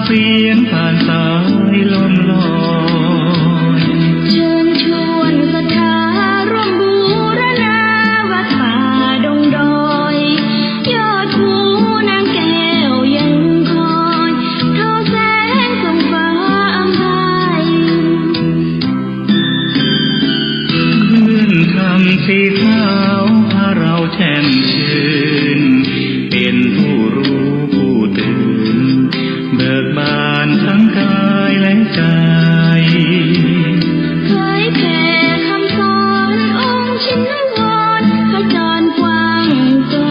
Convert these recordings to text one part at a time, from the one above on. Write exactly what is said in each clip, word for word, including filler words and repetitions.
เสียงผ่านสายลมลอย เชิญชวนศรัทธาร่วมบูรณาวัดป่าดงดอย ยอดภูนางแก้วยังคอย ทอแสงส่องฟ้าอำไพ คลื่นธรรมสีขาวพาเราแจ่มชื่น เป็นผู้รู้ผู้ตื่น เบิกบานทั้งกายและใจ เผยแผ่คำสอนองค์ชินวร ขจรกว้างไกล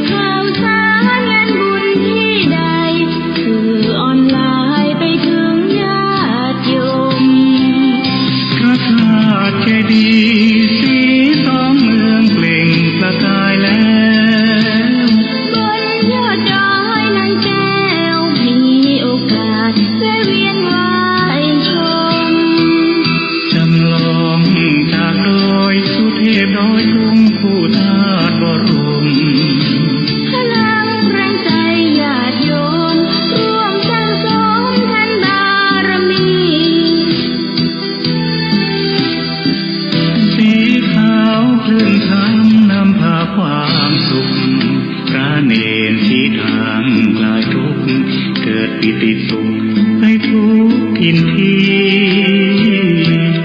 ข่าวสารงานบุญที่ใด สื่อออนไลน์ไปถึงญาติโยม พระธาตุเจดีย์สีสองเมืองเปล่งประกายแล้ว บนยอดดอยนางแก้วมีโอกาสแวะเวียนไหว้ชม จำลองจากดอยสุเทพดอยตุงคู่ธาตุบรม พลังแรงใจญาติโยม ร่วมสร้างสมทานบารมี สีขาวคลื่นธรรมนำพาความสุข พระเณรชี้ทางคลายทุกข์ เกิดปีติสุขไปทุกถิ่นที่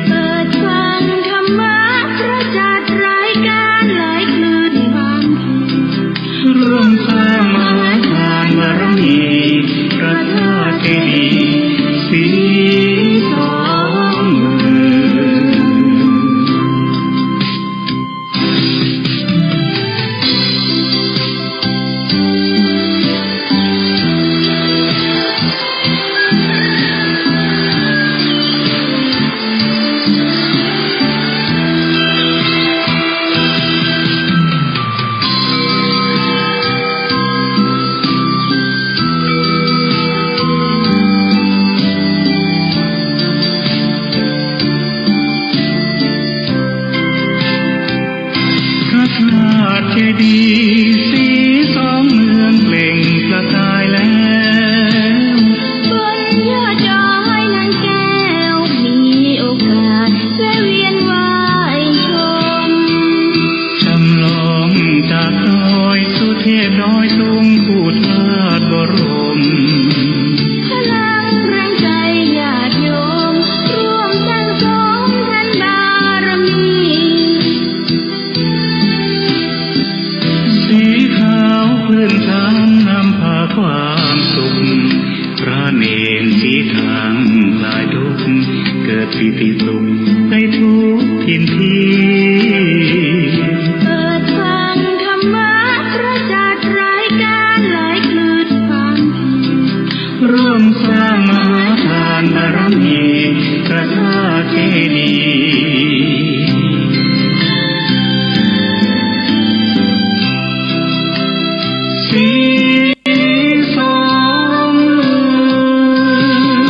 เปิดฟังธรรมะประจักษ์รายการหลายคลื่นฟัง ร่วมสร้างมหาทานบารมี พระธาตุเจดีย์สีสองเมือง พระธาตุเจดีย์สีสองเมืองเปล่งประกายแล้ว บนยอดดอยนางแก้วมีโอกาสแวะเวียนไหว้ชม จำลองจากดอยสุเทพดอยตุงคู่ธาตุบรม พลังแรงใจญาติโยม ร่วมสร้างสมทานบารมี สีขาวคลื่นธรรมนำพาความสุข พระเณรชี้ทางคลายทุกข์ เกิดปีติสุขไปทุกถิ่นที่ เปิดฟังธรรมะประจักษ์รายการหลายคลื่นฟัง ร่วมสร้างมหาทานบารมี พระธาตุเจดีย์สีสองเมือง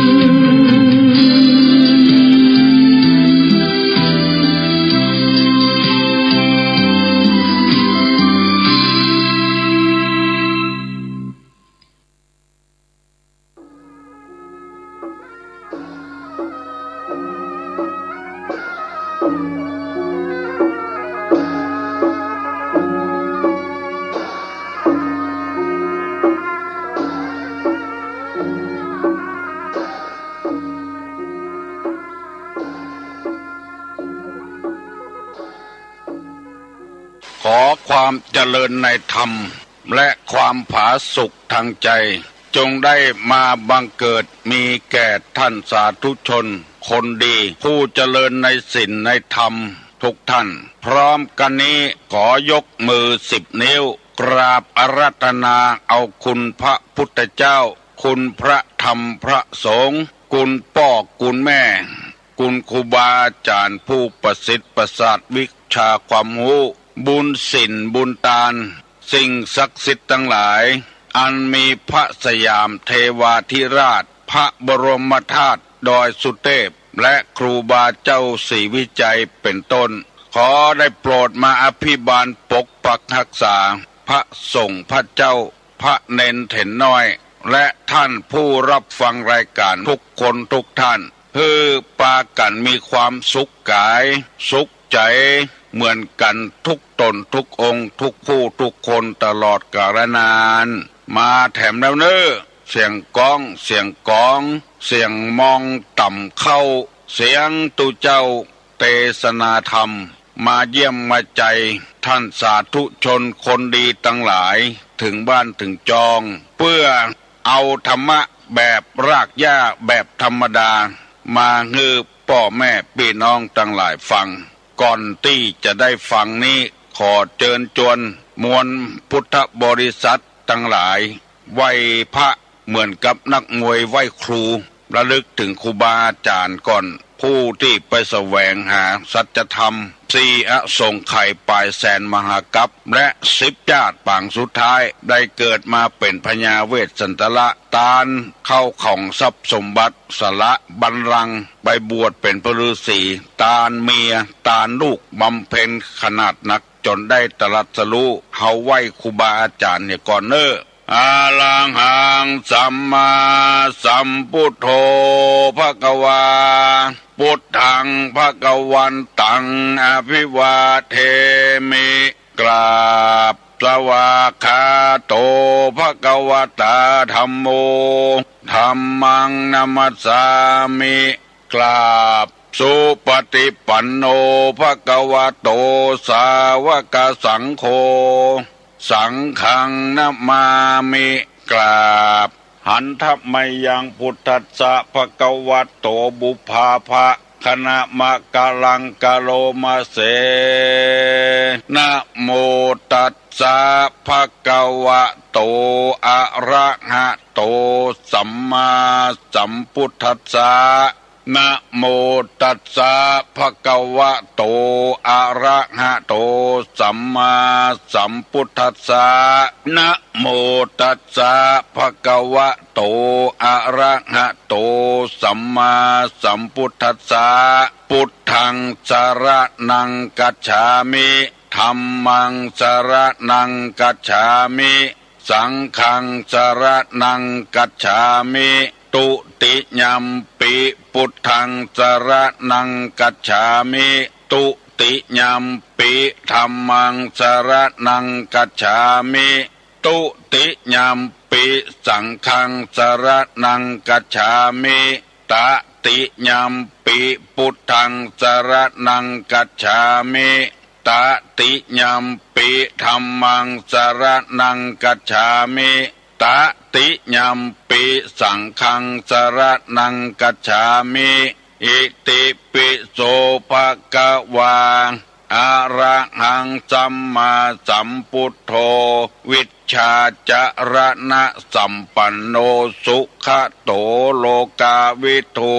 ขอความเจริญในธรรม และความผาสุกทางใจ จงได้มาบังเกิดมีแก่ท่านสาธุชนคนดี ผู้เจริญในศีลในธรรมทุกท่าน พร้อมกันนี้ขอยกมือสิบนิ้ว กราบอาราธนาเอาคุณพระพุทธเจ้า คุณพระธรรมพระสงฆ์ คุณป้อคุณแม่ คุณครูบาอาจารย์ผู้ประสิทธิ์ประสาทวิชาความรู้ บุญศีลบุญตาน สิ่งศักดิ์สิทธิ์ทั้งหลาย อันมีพระสยามเทวาธิราช พระบรมธาตุดอยสุเทพ และครูบาเจ้าศรีวิชัยเป็นต้น ขอได้โปรดมาอภิบาลปกปักรักษา พระสงฆ์พระเจ้า พระเณรเถรน้อย และท่านผู้รับฟังรายการทุกคนทุกท่าน หื้อปากั๋นมีความสุขก๋าย สุขใจ๋ เหมือนกั๋นทุกต๋นทุกองค์ ทุกผู้ทุกคนตลอดกาลนาน มาแถมแล้วเน่อ เสียงก๊อง เสียงก๋อง เสียงมองต่ำเข้า เสียงตุ๊เจ้า เตสนาธรรม มาเยี่ยมมาใจ๋ท่านสาธุชนคนดีตังหลาย เถิงบ้านเถิงจอง เปื้อเอาธรรมะแบบรากหญ้าแบบธรรมดา มาหื้อป้อแม่ปี้น้องตังหลายฟัง ก่อนตี้จะได้ฟังนี้ ขอเจิญจวนมวลพุทธบริษัทตังหลาย ไหว้พระเหมือนกับนักมวยไหว้ครู ระลึกเถิงครูบาอาจ๋ารย์ก่อน ผู้ตี้ไปแสวงหาสัจธรรม สี่อสงไขยป๋ายแสนมหากัป และสิบจาติปางสุดท้าย ได้เกิดมาเป๋นพญาเวสสันตระ ตานเข้าของทรัพย์สมบัติ สละบัลลังก์ไปบวชเป๋นพระฤๅษี ตานเมีย ตานลูก บำเพ็ญขนาดนัก จนได้ตรัสรู้ เฮาไหว้ครูบาอาจ๋ารย์เหียก่อนเน่อ อะระหังสัมมาสัมพุทโธ ภะคะวา พุทธัง ภะคะวันตัง อะภิวาเทมิ กราบ สวากขาโต ภะคะวะตา ธัมโม ธัมมัง นะมัสสามิ กราบ สุปฏิปันโน ภะคะวะโต สาวกสังโฆ สังฆัง นะมามิ กราบ หันทะมะยัง พุทธัสสะ ภะคะวะโต บุพพาภะคะนะมะกะลัง กะโรมะเส นะโมตัสสะ ภะคะวะโต อะระหะโต สัมมาสัมพุทธัสสะ นะโมตัสสะ ภะคะวะโต อะระหะโต สัมมาสัมพุทธัสสะ นะโมตัสสะ ภะคะวะโต อะระหะโต สัมมาสัมพุทธัสสะ พุทธัง สะระณัง กัจฉามิ ธัมมัง สะระณัง กัจฉามิ สังฆัง สะระณัง กัจฉามิ ตุติยัมปิ พุทธัง สะระณัง กัจฉามิ ตุติยัมปิ ธัมมัง สะระณัง กัจฉามิ ตุติยัมปิ สังฆัง สะระณัง กัจฉามิ ตติยัมปิ พุทธัง สะระณัง กัจฉามิ ตติยัมปิ ธัมมัง สะระณัง กัจฉามิ ตติยัมปิ สังฆัง สะระณัง กัจฉามิ อิติปิโส ภะคะวา อะระหัง สัมมาสัมพุทโธ วิชชาจะระณะสัมปันโน สุขะโต โลกาวิทู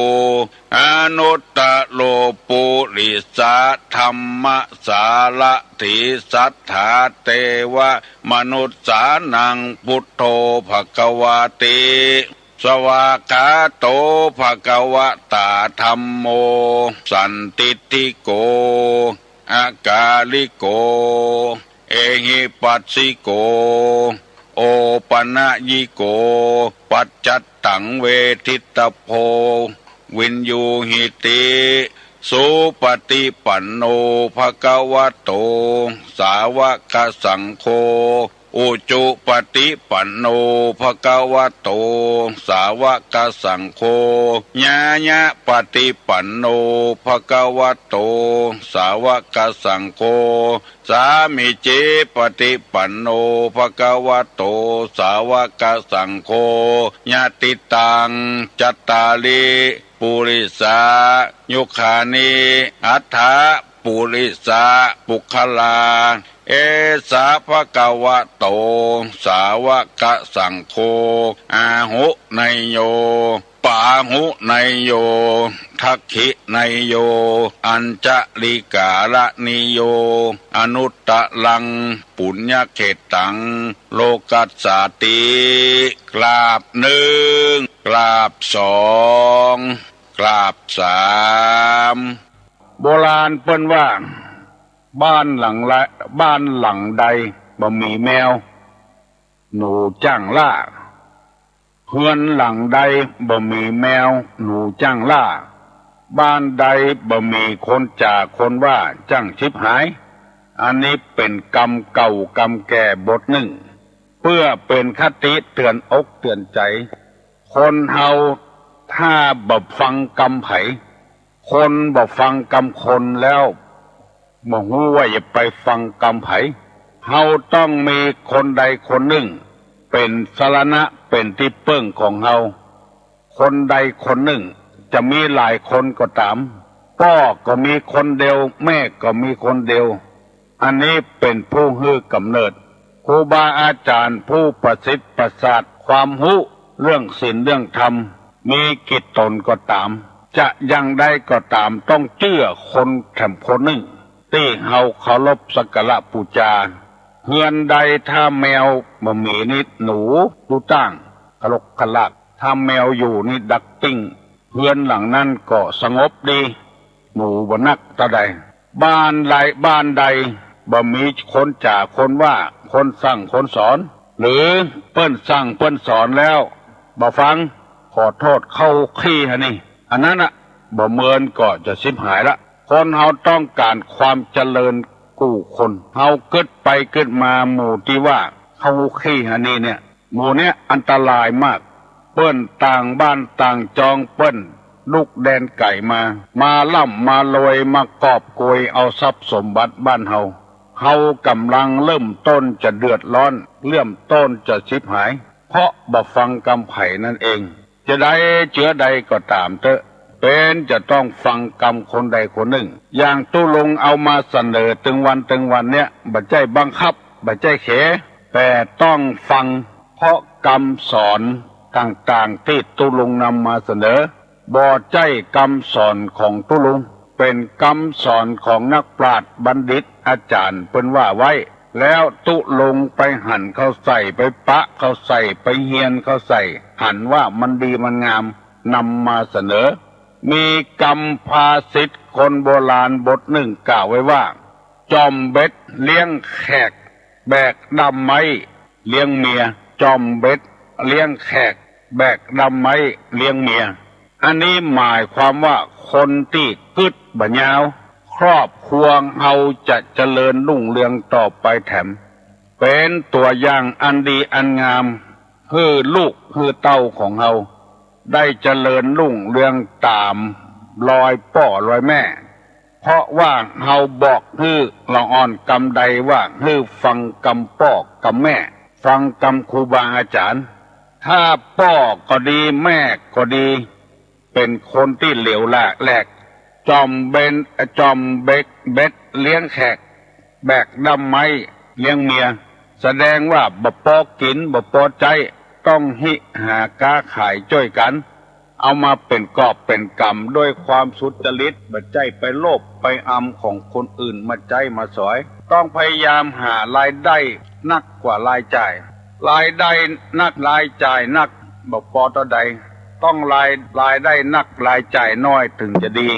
อนุตโตร ปุริสะธัมมะสารถี สัทธาเตวะมนุสสานัง พุทโธ ภะคะวาติ สวากขาโต ภะคะวะตา ธัมโม สันทิฏฐิโก อะกาลิโก เอหิปัสสิโก โอปะนะยิโก ปัจจัตตัง เวทิตตะโพ วิญญูหิติ สุปฏิปันโน ภะคะวะโต สาวกสังโฆ อุจุปฏิปันโน ภะคะวะโต สาวกสังโฆ ญาณปฏิปันโน ภะคะวะโต สาวกสังโฆ สามีจิปฏิปันโน ภะคะวะโต สาวกสังโฆ ยะติตัง จัตตาริ ปุริสา ยุคานิ อัฏฐะ ปุริสะ ปุคคลา เอสะ ภะคะวะโต สาวกสังโฆ อาหุเนยโย ปาหุเนยโย ทักขิเนยโย อัญชลิกาละนิโย อนุตตรัง ปุญญเขตตัง โลกัสสาติ กราบหนึ่ง กราบสอง กราบสาม โบราณเปิ้นว่า บ้านหลังละ บ้านหลังใดบ่มีแมว หนูจ้างล่า เฮือนหลังใดบ่มีแมวหนูจ้างล่า บ้านใดบ่มีคนจ๋าคนว่าจ้างฉิบหาย อันนี้เป๋นกำเก่ากำแก่บทนึ่ง เปื้อเป๋นคติเตื๋อนอกเตื๋อนใจ๋ คนเฮาถ้าบ่ฟังกำใผ คนบ่ฟังกำคนแล้ว บ่ฮู้ว่าจะไปฟังกำใผ เฮาต้องมีคนใดคนนึ่งเป๋นสรณะเป๋นตี้เปิ้งของเฮา คนใดคนนึ่ง จะมีหลายคนก็ต๋าม ป้อก็มีคนเดียว แม่ก็มีคนเดียว อันนี้เป๋นผู้หื้อกำเนิด ครูบาอาจ๋ารย์ผู้ประสิทธิ์ประสาทความฮู้เรื่องศีลเรื่องธรรม มีกี่ต๋นก็ต๋าม จะอย่างใดก็ต๋าม ต้องเจื้อคนแถมคนนึ่ง ตี้เฮาเคารพสักการะปู๋จา เฮือนใดถ้าแมวบ่มีนี่หนูดูต้าง คะลกคะลาก ถ้าแมวอยู่นี่ดักปิ้ง เฮือนหลังนั้นก็สงบดี หนูบ่นักเต้าใด บ้านใด บ้านใดบ่มีคนจ๋าคนว่า คนสั่งคนสอน หรือเปิ้นสั่งเปิ้นสอนแล้วบ่ฟัง ขอโต้ษ เข้าขี้หานี่ อันนั้นน่ะ บ่เมินก็จะฉิบหายละ คนเฮาต้องก๋านความเจริญกู้คน เฮากึ๊ดไปกึ๊ดมา หมู่ตี้ว่าเข้าขี้หานี่เนี่ย หมู่เนี้ยอันตรายมาก เปิ้นต่างบ้านต่างจอง เปิ้นลุกแดนไก๋มา มาร่ำมารวย มากอบโกยเอาทรัพย์สมบัติบ้านเฮา เฮาก่ำลังเริ่มต้นจะเดือดร้อน เริ่มต้นจะฉิบหาย เพราะบ่ฟังกำใผนั่นเอง จะใดเจื้อใดก็ต๋ามเต๊อะ เป๋นจะต้องฟังกำคนใดคนนึ่ง อย่างตุ๊ลุงเอามาเสนอตึงวันตึงวันเนี้ย บ่ใจ้บังคับ บ่ใจ้เข แต่ต้องฟัง เพราะกำสอนต่างๆ ตี้ตุ๊ลุงนำมาเสนอ บ่ใจ้กำสอนของตุ๊ลุง เป๋นกำสอนของนักปราชญ์บัณฑิตอาจ๋ารย์เปิ้นว่าไว้ แล้วตุ๊ลุงไปหันเข้าใส่ ไปปะเข้าใส่ ไปเฮียนเข้าใส่ หันว่ามันดีมันงาม นำมาเสนอ มีกำภาษิตคนโบราณบทนึ่งกล่าวไว้ว่า จ่อมเบ็ดเลี้ยงแขก แบกด้ามไม้เลี้ยงเมีย จ่อมเบ็ดเลี้ยงแขก แบกด้ามไม้เลี้ยงเมีย อันนี้หมายความว่าคนตี้กึ๊ดบ่ยาว ครอบครัวเฮาจะเจริญรุ่งเรืองต่อไปแถม เป๋นตั๋วอย่างอันดีอันงาม หื้อลูกหื้อเต้าของเฮา ได้เจริญรุ่งเรืองต๋ามรอยป้อรอยแม่ เพราะว่าเฮาบอกหื้อละอ่อนกำใดว่าหื้อฟังกำป้อกำแม่ ฟังกำครูบาอาจ๋ารย์ ถ้าป้อก็ดีแม่ก็ดี เป๋นคนตี้เหลวแหลก จ่อมเบ็ด จ่อมเบ็ด เบ็ดเลี้ยงแขก แบกด้ามไม้เลี้ยงเมีย แสดงว่าบ่ปอกิ๋น บ่ปอใจ๊ ต้องฮิหาก๊าขายจ้วยกั๋น เอามาเป๋นกอบเป๋นกำด้วยความสุจริต บ่ใจ้ไปโลภไปอำของคนอื่นมาใจ๊มาสอย ต้องพยายามหารายได้นักกว่ารายจ่าย รายได้นักรายจ่ายนัก บ่ปอเต้าใด ต้องราย รายได้นักรายจ่ายน้อยเถิงจะดี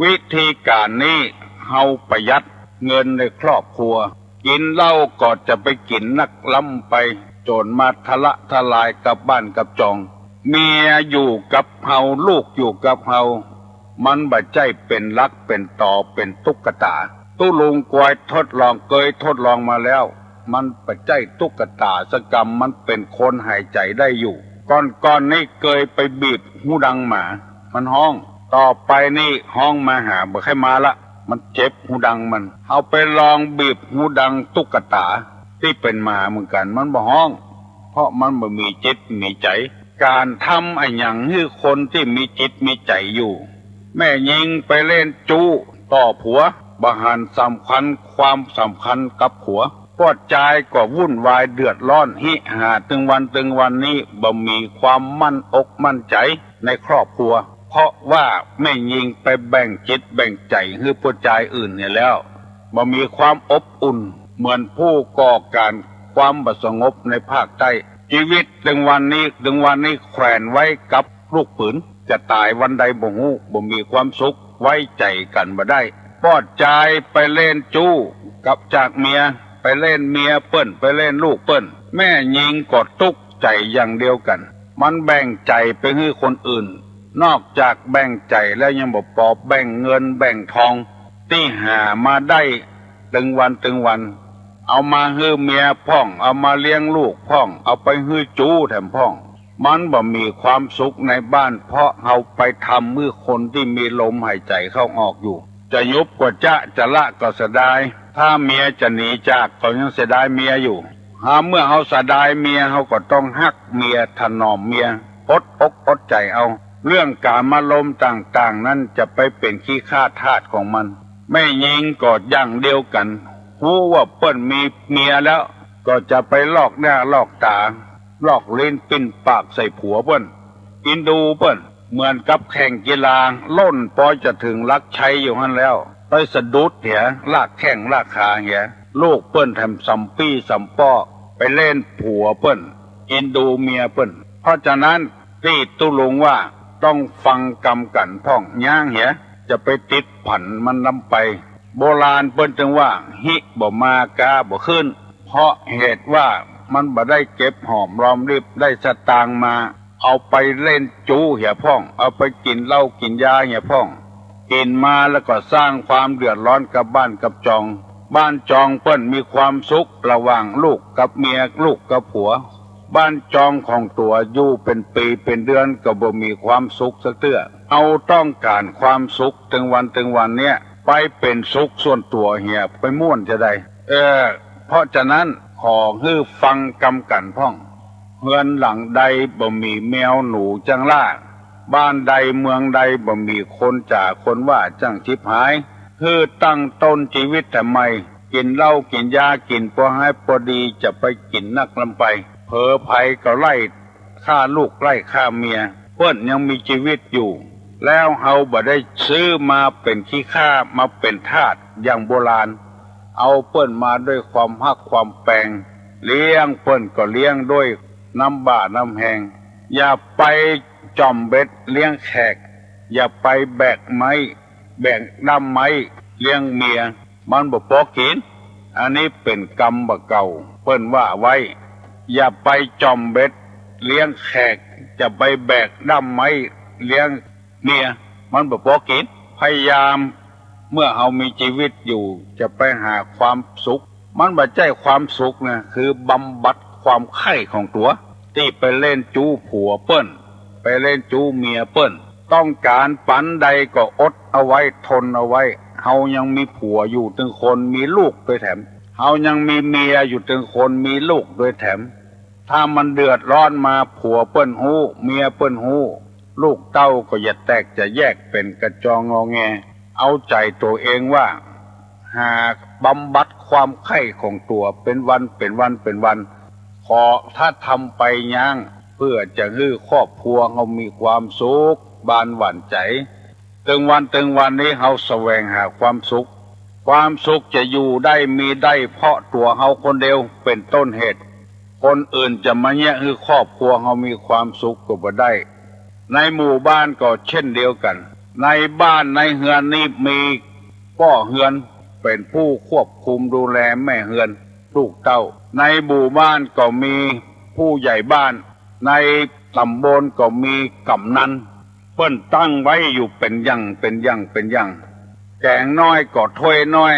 วิธีก๋านนี้เฮาประหยัดเงินในครอบครัว กิ๋นเหล้าก็จะไปกิ๋นนักล้ำไป โจ๋นมาทะละทะลายกับบ้านกับจอง เมียอยู่กับเฮา ลูกอยู่กับเฮา มันบ่ใจ้เป๋นหลักเป๋นต๋อเป๋นตุ๊กต๋า ตุ๊ลุงกวยทดลอง เกยทดลองมาแล้ว มันบ่ใจ้ตุ๊กต๋าสักกำ มันเป๋นคนหายใจ๋ได้อยู่ ก่อนๆ นี่เกยไปบีบฮูดังหมา มันฮ้อง ต่อไปนี่ฮ้องมาหาบ่ใค่มาละ มันเจ็บฮูดังมัน เฮาไปลองบีบฮูดังตุ๊กต๋าตี้เป๋นหมาเหมือนกั๋น มันบ่ฮ้อง เพราะมันบ่มีจิตมีใจ๋ ก๋านทำอะหยังหื้อคนตี้มีจิตมีใจ๋อยู่ แม่ญิงไปเล่นจู๊ต่อผัว บ่หันสำคัญความสำคัญกับผัว ป้อจายก็วุ่นวายเดือดร้อน ฮิหาตึงวันตึงวันนี้บ่มีความมั่นอกมั่นใจ๋ในครอบครัว เพราะว่าแม่ญิงไปแบ่งจิตแบ่งใจ๋หื้อป้อจายอื่นเหียแล้ว บ่มีความอบอุ่นเหมือนผู้ก่อก๋านความบ่สงบในภาคใต้ จีวิตตึงวันนี้ ตึงวันนี้แขวนไว้กับลูกปืน จะต๋ายวันใดบ่ฮู้ บ่มีความสุข ไว้ใจ๋กั๋นบ่ได้ ป้อจายไปเล่นจู๊กับจากเมีย ไปเล่นเมียเปิ้น ไปเล่นลูกเปิ้น แม่ญิงก็ตุ๊กใจ๋อย่างเดียวกั๋น มันแบ่งใจ๋ไปหื้อคนอื่น นอกจากแบ่งใจ๋แล้วยังบ่ปอ แบ่งเงินแบ่งทองตี้หามาได้ตึงวันตึงวัน เอามาหื้อเมียพ่อง เอามาเลี้ยงลูกพ่อง เอาไปหื้อจู๊แถมพ่อง มันบ่มีความสุขในบ้าน เพราะเฮาไปทำหื้อคนตี้มีลมหายใจ๋เข้าออกอยู่ จะยุบก็จ๊ะ จะละก็เสียดาย ถ้าเมียจะหนีจากก็ยังเสียดายเมียอยู่ หาเมื่อเฮาเสียดายเมีย เฮาก็ต้องฮักเมีย ถนอมเมีย อดอกอดใจ๋เอา เรื่องก๋ามารมณ์ต่างๆ นั้นจะไปเป๋นขี้ข้าทาสของมัน แม่ญิงก็อย่างเดียวกั๋น ฮู้ว่าเปิ้นมีเมียแล้ว ก็จะไปลอกหน้าลอกต๋า ลอกลิ้นปิ้นปากใส่ผัวเปิ้น อินดูเปิ้น เหมือนกับแข่งกีฬา ล่นปอจะเถิงหลักชัยอยู่หั้นแล้ว ไปสะดุดเหีย ลากแข้งลากขาเหีย ลูกเปิ้นแถมสำปี้สำป้อ ไปเล่นผัวเปิ้น อินดูเมียเปิ้น เพราะฉะนั้นตี้ตุ๊ลุงว่าต้องฟังกำกั๋นพ่อง ย้างเหีย จะไปติดผันมันล้ำไป โบราณเปิ้นจึงว่า ฮิบ่มากาบ่ขึ้น เพราะเหตุว่ามันบ่ได้เก็บหอมรอมริบ ได้สตางค์มา เอาไปเล่นจู๊เหียพ่อง เอาไปกิ๋นเหล้ากิ๋นยาเหียพ่อง กิ๋นมาแล้วก็สร้างความเดือดร้อนกับบ้านกับจอง บ้านจองเปิ้นมีความสุขระหว่างลูกกับเมีย ลูกกับผัว บ้านจองของตั๋วอยู่เป๋นปี๋เป๋นเดือนก็บ่มีความสุขสักเตื้อ เฮาต้องก๋านความสุขตึงวันตึงวันเนี่ย ไปเป๋นสุขส่วนตั๋วเหีย ไปม่วนจะใด เออ เพราะฉะนั้นขอหื้อฟังกำกั๋นพ่อง เฮือนหลังใดบ่มีแมวหนูจั้งล่า บ้านใดเมืองใดบ่มีคนจ๋าคนว่าจั้งฉิบหาย หื้อตั้งต้นจีวิตแถมใหม่ กิ๋นเหล้ากิ๋นยากิ๋นปอหายปอดี จะไปกิ๋นนักล้ำไป เผลอใผก็ไล่ ฆ่าลูกไล่ฆ่าเมีย เปิ้นยังมีจีวิตอยู่ แล้วเฮาบ่ได้ซื้อมาเป๋นขี้ข้า มาเป๋นทาสอย่างโบราณ เอาเปิ้นมาด้วยความฮักความแปง เลี้ยงเปิ้นก็เลี้ยงด้วยน้ำบ่าน้ำแฮง อย่าไปจ่อมเบ็ดเลี้ยงแขก อย่าไปแบกไม้ แบกด้ามไม้เลี้ยงเมีย มันบ่ปอกิ๋น อันนี้เป๋นกำบ่าเก่า เปิ้นว่าไว้ อย่าไปจ่อมเบ็ดเลี้ยงแขก จะไปแบกด้ามไม้เลี้ยงเมีย มันบ่ปอกิ๋น พยายามเมื่อเฮามีจีวิตอยู่ จะไปหาความสุข มันบ่ใจ้ความสุขนะ คือบำบัดความใค่ของตั๋ว ตี้ไปเล่นจู๊ผัวเปิ้น ไปเล่นจู๊เมียเปิ้น ต้องก๋านปานใดก็อดเอาไว้ ทนเอาไว้ เฮายังมีผัวอยู่ตึงคน มีลูกตวยแถม เฮายังมีเมียอยู่ตึงคน มีลูกตวยแถม ถ้ามันเดือดร้อนมา ผัวเปิ้นฮู้ เมียเปิ้นฮู้ ลูกเต้าก็จะแตกจะแยกเป๋นกระจองงอแง เอาใจ๋ตั๋วเองว่า หาบำบัดความใค่ของตั๋วเป๋นวันเป๋นวันเป๋นวัน ขอถ้าทำไปย้าง เปื้อจะหื้อครอบครัวเฮามีความสุข บานหวั่นใจ๋ ตึงวันตึงวันนี้เฮาแสวงหาความสุข ความสุขจะอยู่ได้มีได้เพราะตั๋วเฮาคนเดียวเป๋นต้นเหตุ คนอื่นจะมาเยียะหื้อครอบครัวเฮามีความสุขก็บ่ได้ ในหมู่บ้านก็เช่นเดียวกั๋น ในบ้านในเฮือนนี้มีป้อเฮือนเป๋นผู้ควบคุมดูแลแม่เฮือน ลูกเต้า ในหมู่บ้านก็มีผู้ใหญ่บ้าน ในต๋ำบลก็มีก๋ำนัน เปิ้นตั้งไว้อยู่เป๋นอย่างเป๋นอย่างเป๋นอย่าง แก๋งน้อยก็ถ้วยน้อย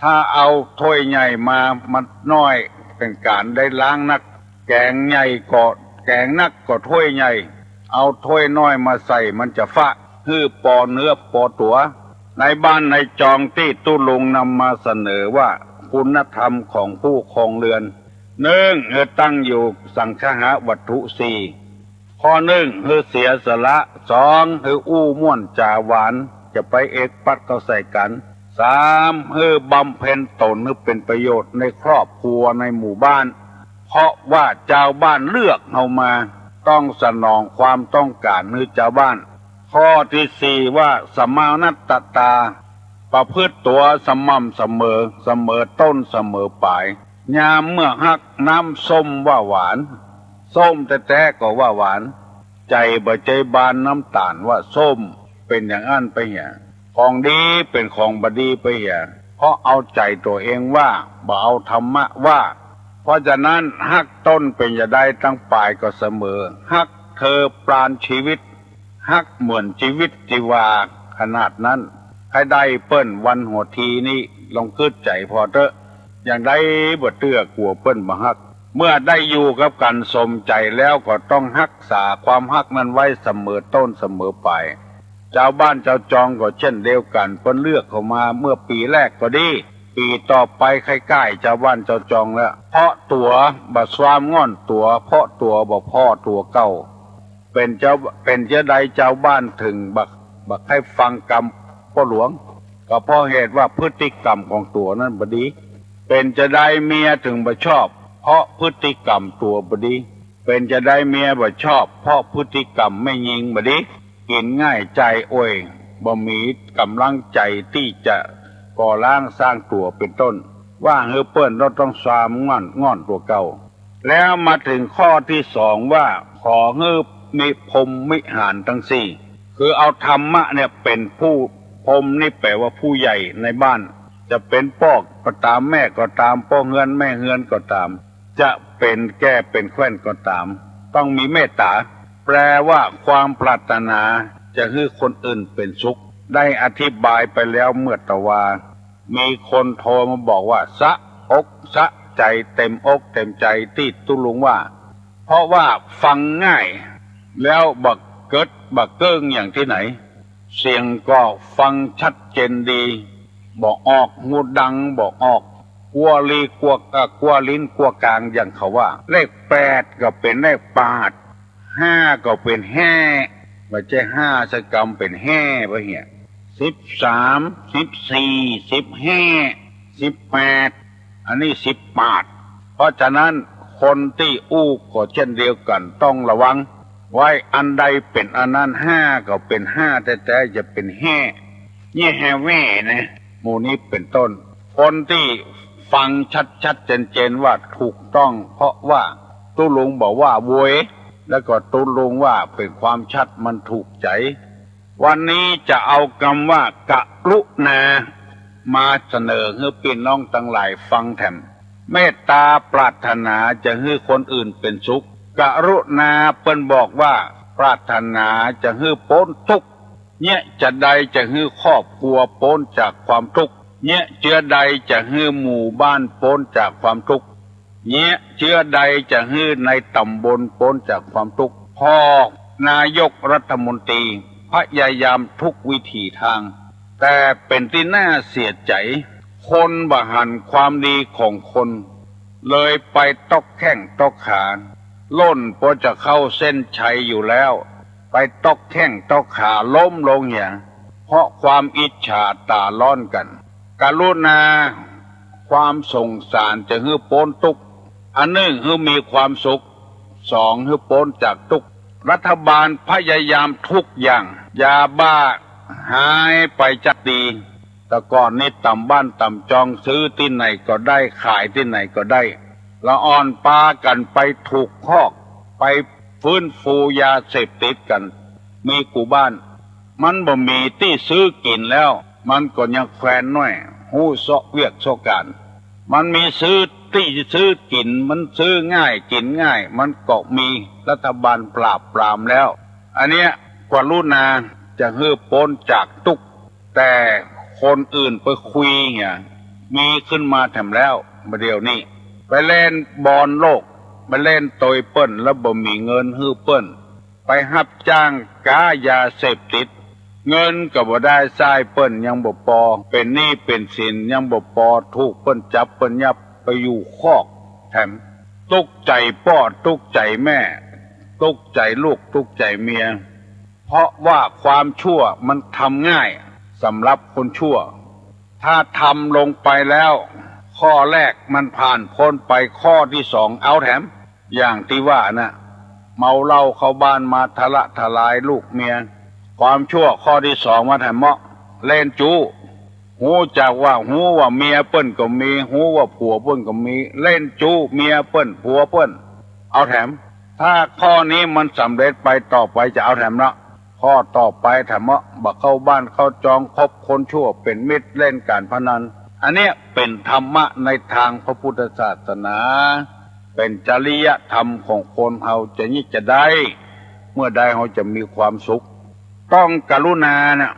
ถ้าเอาถ้วยใหญ่มา มันน้อยเป๋นก๋านได้ล้างนัก แก๋งใหญ่ก็ แก๋งนักก็ถ้วยใหญ่ เอาถ้วยน้อยมาใส่มันจะฟะ หื้อปอเนื้อปอตั๋ว ในบ้านในจองตี้ตุ๊ลุงนำมาเสนอว่าคุณธรรมของผู้ครองเรือน นึ่ง หื้อตั้งอยู่สังคหวัตถุสี่ ข้อนึ่ง หื้อเสียสละ สอง หื้ออู้ม่วนจ๋าหวาน จะไปเอกปัดเข้าใส่กั๋น สาม หื้อบำเพ็ญต๋นหื้อเป๋นประโยชน์ในครอบครัวในหมู่บ้าน เพราะว่าจาวบ้านเลือกเฮามา ต้องสนองความต้องก๋านหื้อจาวบ้าน ข้อตี้สี่ว่าสมานัตตา ประพฤติตั๋วสม่ำเสมอ เสมอต้นเสมอปลาย ยามเมื่อฮักน้ำส้มว่าหวาน ส้มแต๊ๆ ก็ว่าหวาน ใจ๋บ่ใจ้บานน้ำต๋าลว่าส้ม เป๋นอย่างอั้นไปเหีย ของดีเป๋นของบ่ดีไปเหีย เพราะเอาใจ๋ตั๋วเองว่า บ่เอาธรรมะว่า เพราะฉะนั้นฮักต้นเป๋นจะใด ตังปลายก็เสมอ ฮัก เธอปราณชีวิต ฮักเหมือนจีวิตจีวาขนาดนั้น ใค่ได้เปิ้นวันหัวทีนี้ ลองกึ๊ดใจ๋ผ่อเต๊อะ อย่างใดบ่เตื้อกั๋วเปิ้นบ่ฮัก เมื่อได้อยู่กับกั๋นสมใจ๋แล้วก็ต้องฮักษาความฮักนั้นไว้เสมอต้นเสมอปลาย จาวบ้านจาวจองก็เจ้นเดียวกั๋น เปิ้นเลือกเข้ามาเมื่อปี๋แรกก็ดี ปี๋ต่อไปใค่ก้ายจาวบ้านจาวจองแล้ว เพาะตั๋วบ่ซามง่อนตั๋ว เพาะตั๋วบ่ผ่อตั๋วเก่า เป๋นจาว เป๋นจาใดจาวบ้านเถิงบ่ บ่ใค่ฟังกำป้อหลวง ก็เพราะเหตุว่าพฤติกรรมของตั๋วนั้นบ่ดี เป๋นจาใดเมียเถิงบ่ชอบ เพราะพฤติกรรมตั๋วบ่ดี เป๋นจาใดเมียบ่ชอบ เพราะพฤติกรรมแม่ญิงบ่ดี กิ๋นง่ายจ่ายอ่วย บ่มีก๋ำลังใจ๋ตี้จะก่อร่างสร้างตั๋วเป๋นต้น ว่าหื้อเปิ้นต้อง ต้องซามง่อน ง่อนตั๋วเก่า แล้วมาเถิงข้อตี้สองว่า ขอหื้อมีพรหมวิหารตังสี่ คือเอาธรรมะเนี่ยเป๋นผู้ พรหมนี่แป๋ว่าผู้ใหญ่ในบ้าน จะเป๋นป้อก็ต๋าม แม่ก็ต๋าม ป้อเฮือนแม่เฮือนก็ต๋าม จะเป๋นแก้เป๋นแคว่นก็ต๋าม ต้องมีเมตต๋า แปลว่าความปรารถนาจะหื้อคนอื่นเป๋นสุข ได้อธิบายไปแล้วเมื่อตะวา มีคนโทรมาบอกว่า สะอกสะใจ๋ เต็มอกเต็มใจ๋ตี้ตุ๊ลุงว่า เพราะว่าฟังง่าย แล้วบ่เกิดบ่เกิ้งอย่างตี้ไหน เสียงก็ฟังชัดเจนดี บ่ออก ฮูดังบ่ออก กั๊วลีกั๊ว เอ่อ กั๊วลิ้นกั๊วกางอย่างเขาว่า เลขแปดก็เป๋นเลขปาด ห้าก็เป๋นแห้ บ่ใจ้ห้าสักกำ เป๋นแห้บ่เหีย สิบสาม สิบสี่ สิบห้า สิบแปด อันนี้สิบปาด เพราะฉะนั้นคนตี้อู้ก็เจ้นเดียวกั๋น ต้องระวังไว้ อันใดเป๋นอันนั้น ห้าก็เป๋นห้าแต๊ๆ จะเป๋นแห้ เยียะแฮแว่นะ หมู่นี้เป๋นต้น คนตี้ฟังชัดๆ เจนๆ ว่าถูกต้อง เพราะว่าตุ๊ลุงบอกว่าโวย แล้วก็ตุ๊ลุงว่าเป๋นความชัด มันถูกใจ๋ วันนี้จะเอากำว่ากรุณา มาเสนอหื้อปี้น้องตังหลายฟังแถม เมตต๋าปรารถนาจะหื้อคนอื่นเป๋นสุข กรุณาเปิ้นบอกว่าปรารถนาจะหื้อป๊นตุ๊กข์ เยียะจาใดจะหื้อครอบครัวป๊นจากความตุ๊กข์ เยียะเจื้อใดจะหื้อหมู่บ้านป๊นจากความตุ๊กข์ เยียะเจื้อใดจะหื้อในต๋ำบลป๊นจากความตุ๊กข์ พ่องนายกรัฐมนตรีพยายามทุกวิถีตาง แต่เป๋นตี้น่าเสียใจ๋ คนบ่หันความดีของคน เลยไปต๊อกแข้งต๊อกขา ล่นปอจะเข้าเส้นชัยอยู่แล้ว ไปต๊อกแข้งต๊อกขาล้มลงเหีย เพราะความอิจฉาต๋าร้อนกั๋น กรุณา ความสงสารจะหื้อป๊นตุ๊กข์ อันนึ่งหื้อมีความสุข สองหื้อป๊นจากตุ๊กข์ รัฐบาลพยายามทุกอย่าง ยาบ้าหายไปจากดี แต่ก่อนนี้ต๋ามบ้านต๋ามจองซื้อตี้ไหนก็ได้ ขายตี้ไหนก็ได้ ละอ่อนปากั๋นไปถูกคอก ไปฟื้นฟูยาเสพติดกั๋น มีกู้บ้าน มันบ่มีตี้ซื้อกิ๋นแล้ว มันก็ยังแควนน้อย ฮู้เซาะเวียกเซาะก๋าน มันมีซื้อตี้ซื้อกิ๋น มันซื้อง่ายกิ๋นง่าย มันก็มีรัฐบาลปราบปรามแล้ว อันเนี้ยกรุณาจะหื้อป๊นจากตุ๊กข์ แต่คนอื่นไปคุยเหีย มีขึ้นมาแถมแล้ว บ่าเดี่ยวนี้ ไปเล่นบอลโลก ไปเล่นตวยเปิ้น แล้วบ่มีเงินหื้อเปิ้น ไปฮับจ้างก๊ายาเสพติด เงินก็บ่ได้ใจ๊เปิ้น ยังบ่ปอ เป๋นหนี้เป๋นสิน ยังบ่ปอ ถูกเปิ้นจับเปิ้นยับ ไปอยู่คอกแถม ตุ๊กข์ใจ๋ป้อ ตุ๊กข์ใจ๋แม่ ตุ๊กข์ใจ๋ลูก ตุ๊กข์ใจ๋เมีย เพราะว่าความชั่วมันทำง่ายสำหรับคนชั่ว ถ้าทำลงไปแล้ว ข้อแรกมันผ่านป๊นไป ข้อตี้สองเอาแถม อย่างตี้ว่าน่ะ เมาเหล้าเข้าบ้านมาทะละทลายลูกเมีย ความชั่วข้อตี้สองมาแถมเมาะ เล่นจู๊ ฮู้จักว่า ฮู้ว่าเมียเปิ้นก็มี ฮู้ว่าผัวเปิ้นก็มี เล่นจู๊เมียเปิ้นผัวเปิ้น เอาแถม ถ้าข้อนี้มันสำเร็จไป ต่อไปจะเอาแถมละ ข้อต่อไปแถมเมาะ บ่เข้าบ้านเข้าจอง คบคนชั่วเป๋นมิตร เล่นก๋านพนัน อันเนี้ยเป๋นธรรมะในตางพระพุทธศาสนา เป๋นจริยธรรมของคนเฮาจะเยียะจาใด เมื่อใดเฮาจะมีความสุข ต้องกรุณาน่ะ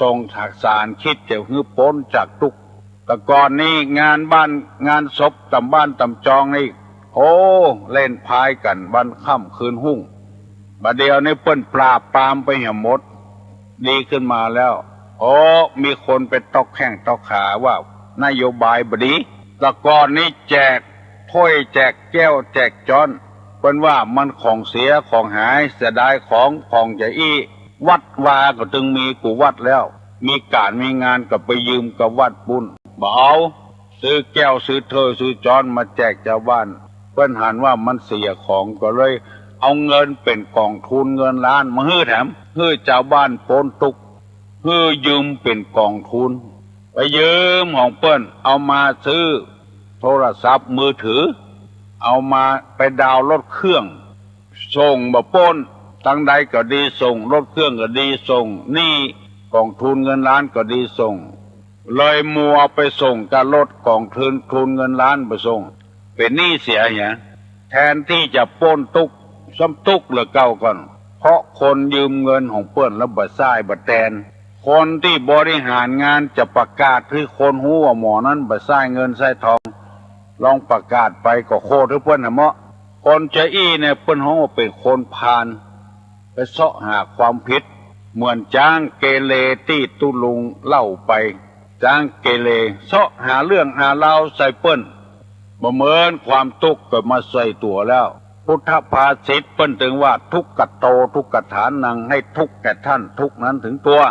ส่งสารคิดจะหื้อป๊นจากตุ๊กข์ แต่ก่อนนี้งานบ้านงานศพต๋ามบ้านต๋ามจองนี่ โอ้ เล่นพายกั๋นวันค่ำคืนฮุ่ง บ่าเดี่ยวนี้เปิ้นปราบปรามไปเหียหมด ดีขึ้นมาแล้ว โอ้ มีคนไปตอกแข้งตอกขาว่านโยบายบ่ดี แต่ก่อนนี้แจกถ้วยแจกแก้วแจกจ๊อน เปิ้นว่ามันของเสียของหาย เสียดายของ ของจะอี้ วัดวาก็ตึงมีกู้วัดแล้ว มีก๋านมีงานก็ไปยืมกับวัดปุ้น บ่เอา ซื้อแก้วซื้อถ้วยซื้อจ๊อนมาแจกจาวบ้าน เปิ้นหันว่ามันเสียของ ก็เลยเอาเงินเป๋นก๋องทุนเงินล้านมาหื้อแถม หื้อจาวบ้านป๊นตุ๊กข์ หื้อยืมเป๋นก๋องทุน ไปยืมของเปิ้น เอามาซื้อโทรศัพท์มือถือ เอามาไปดาวน์รถเครื่อง ส่งบ่ป๊น ตังใดก็ดีส่ง รถเครื่องก็ดีส่ง หนี้ก๋องทุนเงินล้านก็ดีส่ง เลยมัวไปส่งกับรถก๋องทุน ทุนเงินล้านไปส่ง เป๋นหนี้เสียเหีย แทนตี้จะป๊นตุ๊กข์ ซ้ำตุ๊กข์เหลือเก่าก่อน เพราะคนยืมเงินของเปิ้นแล้วบ่ใซ้บ่แตน คนตี้บริหารงานจะประกาศหื้อคนฮู้ว่าหมอนั้นบ่ใซ้เงินใซ้ทอง ลองประกาศไปก็โคตรหื้อเปิ้นหาเหมาะ คนจะอี้เนี่ยเปิ้นฮ้องว่าเป๋นคนพาล ไปเซาะหาความผิด เหมือนจ๊างเกเรตี้ตุ๊ลุงเล่าไป จ๊างเกเรเซาะหาเรื่องหาราวใส่เปิ้น บ่เหมือนความตุ๊กข์ก็มาใส่ตั๋วแล้ว พุทธภาษิตเปิ้นตึงว่า ทุกขโต ทุกขฐานัง ให้ทุกข์แก่ท่าน ทุกข์นั้นถึงตัว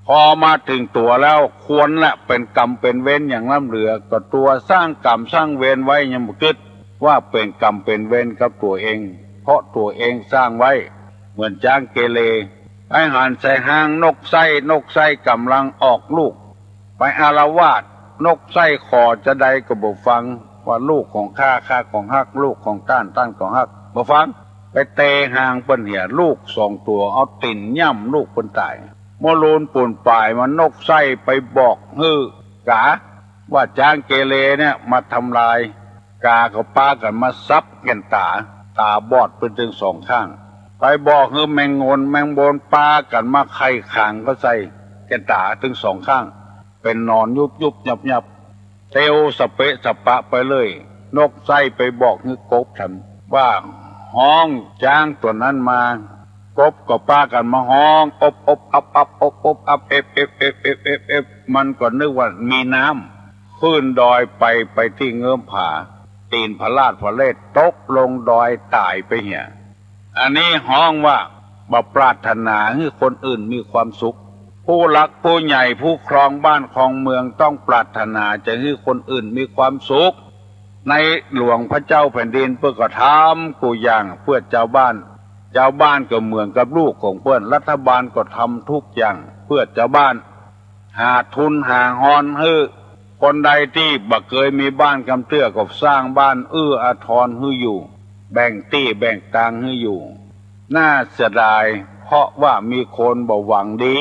พอมาถึงตั๋วแล้ว ควรละเป๋นกรรมเป๋นเวรอย่างล้ำเหลือ ก็ตั๋วสร้างกรรมสร้างเวรไว้ยังบ่กึ๊ด ว่าเป๋นกรรมเป๋นเวรกับตั๋วเอง เพราะตั๋วเองสร้างไว้ เหมือนจ๊างเกเร ไปหันใส่ฮางนกไส้ นกไส้ก่ำลังออกลูก ไปอาละวาด นกไส้ขอจะใดก็บ่ฟัง ว่าลูกของข้า ข้าของฮัก ลูกของต้าน ต้านของฮัก บ่ฟัง ไปเตะฮางเปิ้นเหีย ลูกสองตั๋วเอาตี๋นย่ำลูกเปิ้นต๋าย เมื่อลูนปูนป่ายมานกไส้ไปบอกหื้อกา ว่าจ๊างเกเรเนี่ยมาทำลาย กาก็ปากั๋นมาสับแก่นต๋า ต๋าบอดเปิ้นตึงสองข้าง ไปบอกหื้อแมงงนแมงบนปากั๋นมาไข่ขางก็ใส่แก่นต๋าตึงสองข้าง เป๋นหนอนยุบยุบยับยับ เตียวสะเปะสะปะไปเลย นกไส้ไปบอกหื้อกบแถมว่าฮ้องจ๊างตั๋วนั้นมา กบก็ปากั๋นมาฮ้อง อบอบอับอับ อบอบอับ เอ็บเอ็บ เอ็บเอ็บ เอ็บเอ็บ มันก็นึกว่ามีน้ำ ขึ้นดอยไป ไปตี้เงื้อมผา ตี๋นพลาดพะเลด ตกลงดอยต๋ายไปเหีย อันนี้ฮ้องว่าบ่ปรารถนาหื้อคนอื่นมีความสุข ผู้หลักผู้ใหญ่ผู้ครองบ้านครองเมืองต้องปรารถนาจะหื้อคนอื่นมีความสุข ในหลวงพระเจ้าแผ่นดินเปิ้นก็ทำกู้อย่างเปื้อจาวบ้าน จาวบ้านก็เหมือนกับลูกของเปิ้น รัฐบาลก็ทำทุกอย่างเปื้อจาวบ้าน หาทุนหาฮอนหื้อ คนใดตี้บ่เกยมีบ้านกำเตื้อก็สร้างบ้านเอื้ออาทรหื้ออยู่ แบ่งตี้แบ่งตางหื้ออยู่ น่าเสียดาย เพราะว่ามีคนบ่หวังดี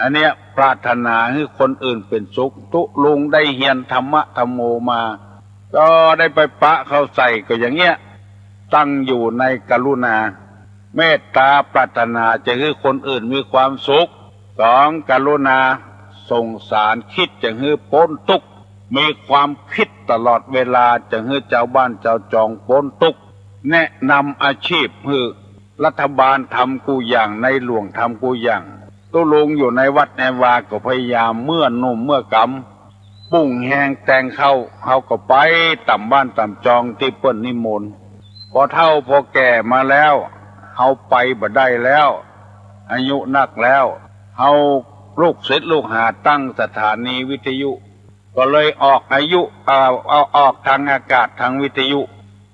อันเนี้ยปรารถนาหื้อคนอื่นเป๋นสุข ตุ๊ลุงได้เฮียนธรรมะธัมโมมา ก็ได้ไปปะเข้าใส่ก็อย่างเงี้ย ตั้งอยู่ในกรุณา เมตตาปรารถนาจะหื้อคนอื่นมีความสุข สอง กรุณาสงสาร คิดจะหื้อป๊นตุ๊กข์ มีความคิดตลอดเวลาจะหื้อจาวบ้านจาวจองป๊นตุ๊กข์ แนะนำอาชีพหื้อ รัฐบาลทำกู้อย่าง ในหลวงทำกู้อย่าง ตุ๊ลุงอยู่ในวัดในวาก็พยายาม เมื่อหนุ่มเมื่อกำ ปุ้งแฮงแตงเข้า เฮาก็ไปต๋ามบ้านต๋ามจองตี้เปิ้นนิมนต์ พอเฒ่าพอแก่มาแล้ว เฮาไปบ่ได้แล้ว อายุนักแล้ว เฮาลูกศิษย์ลูกหาตั้งสถานีวิทยุ ก็เลยออกอายุ เอา เอาออกทางอากาศทางวิทยุ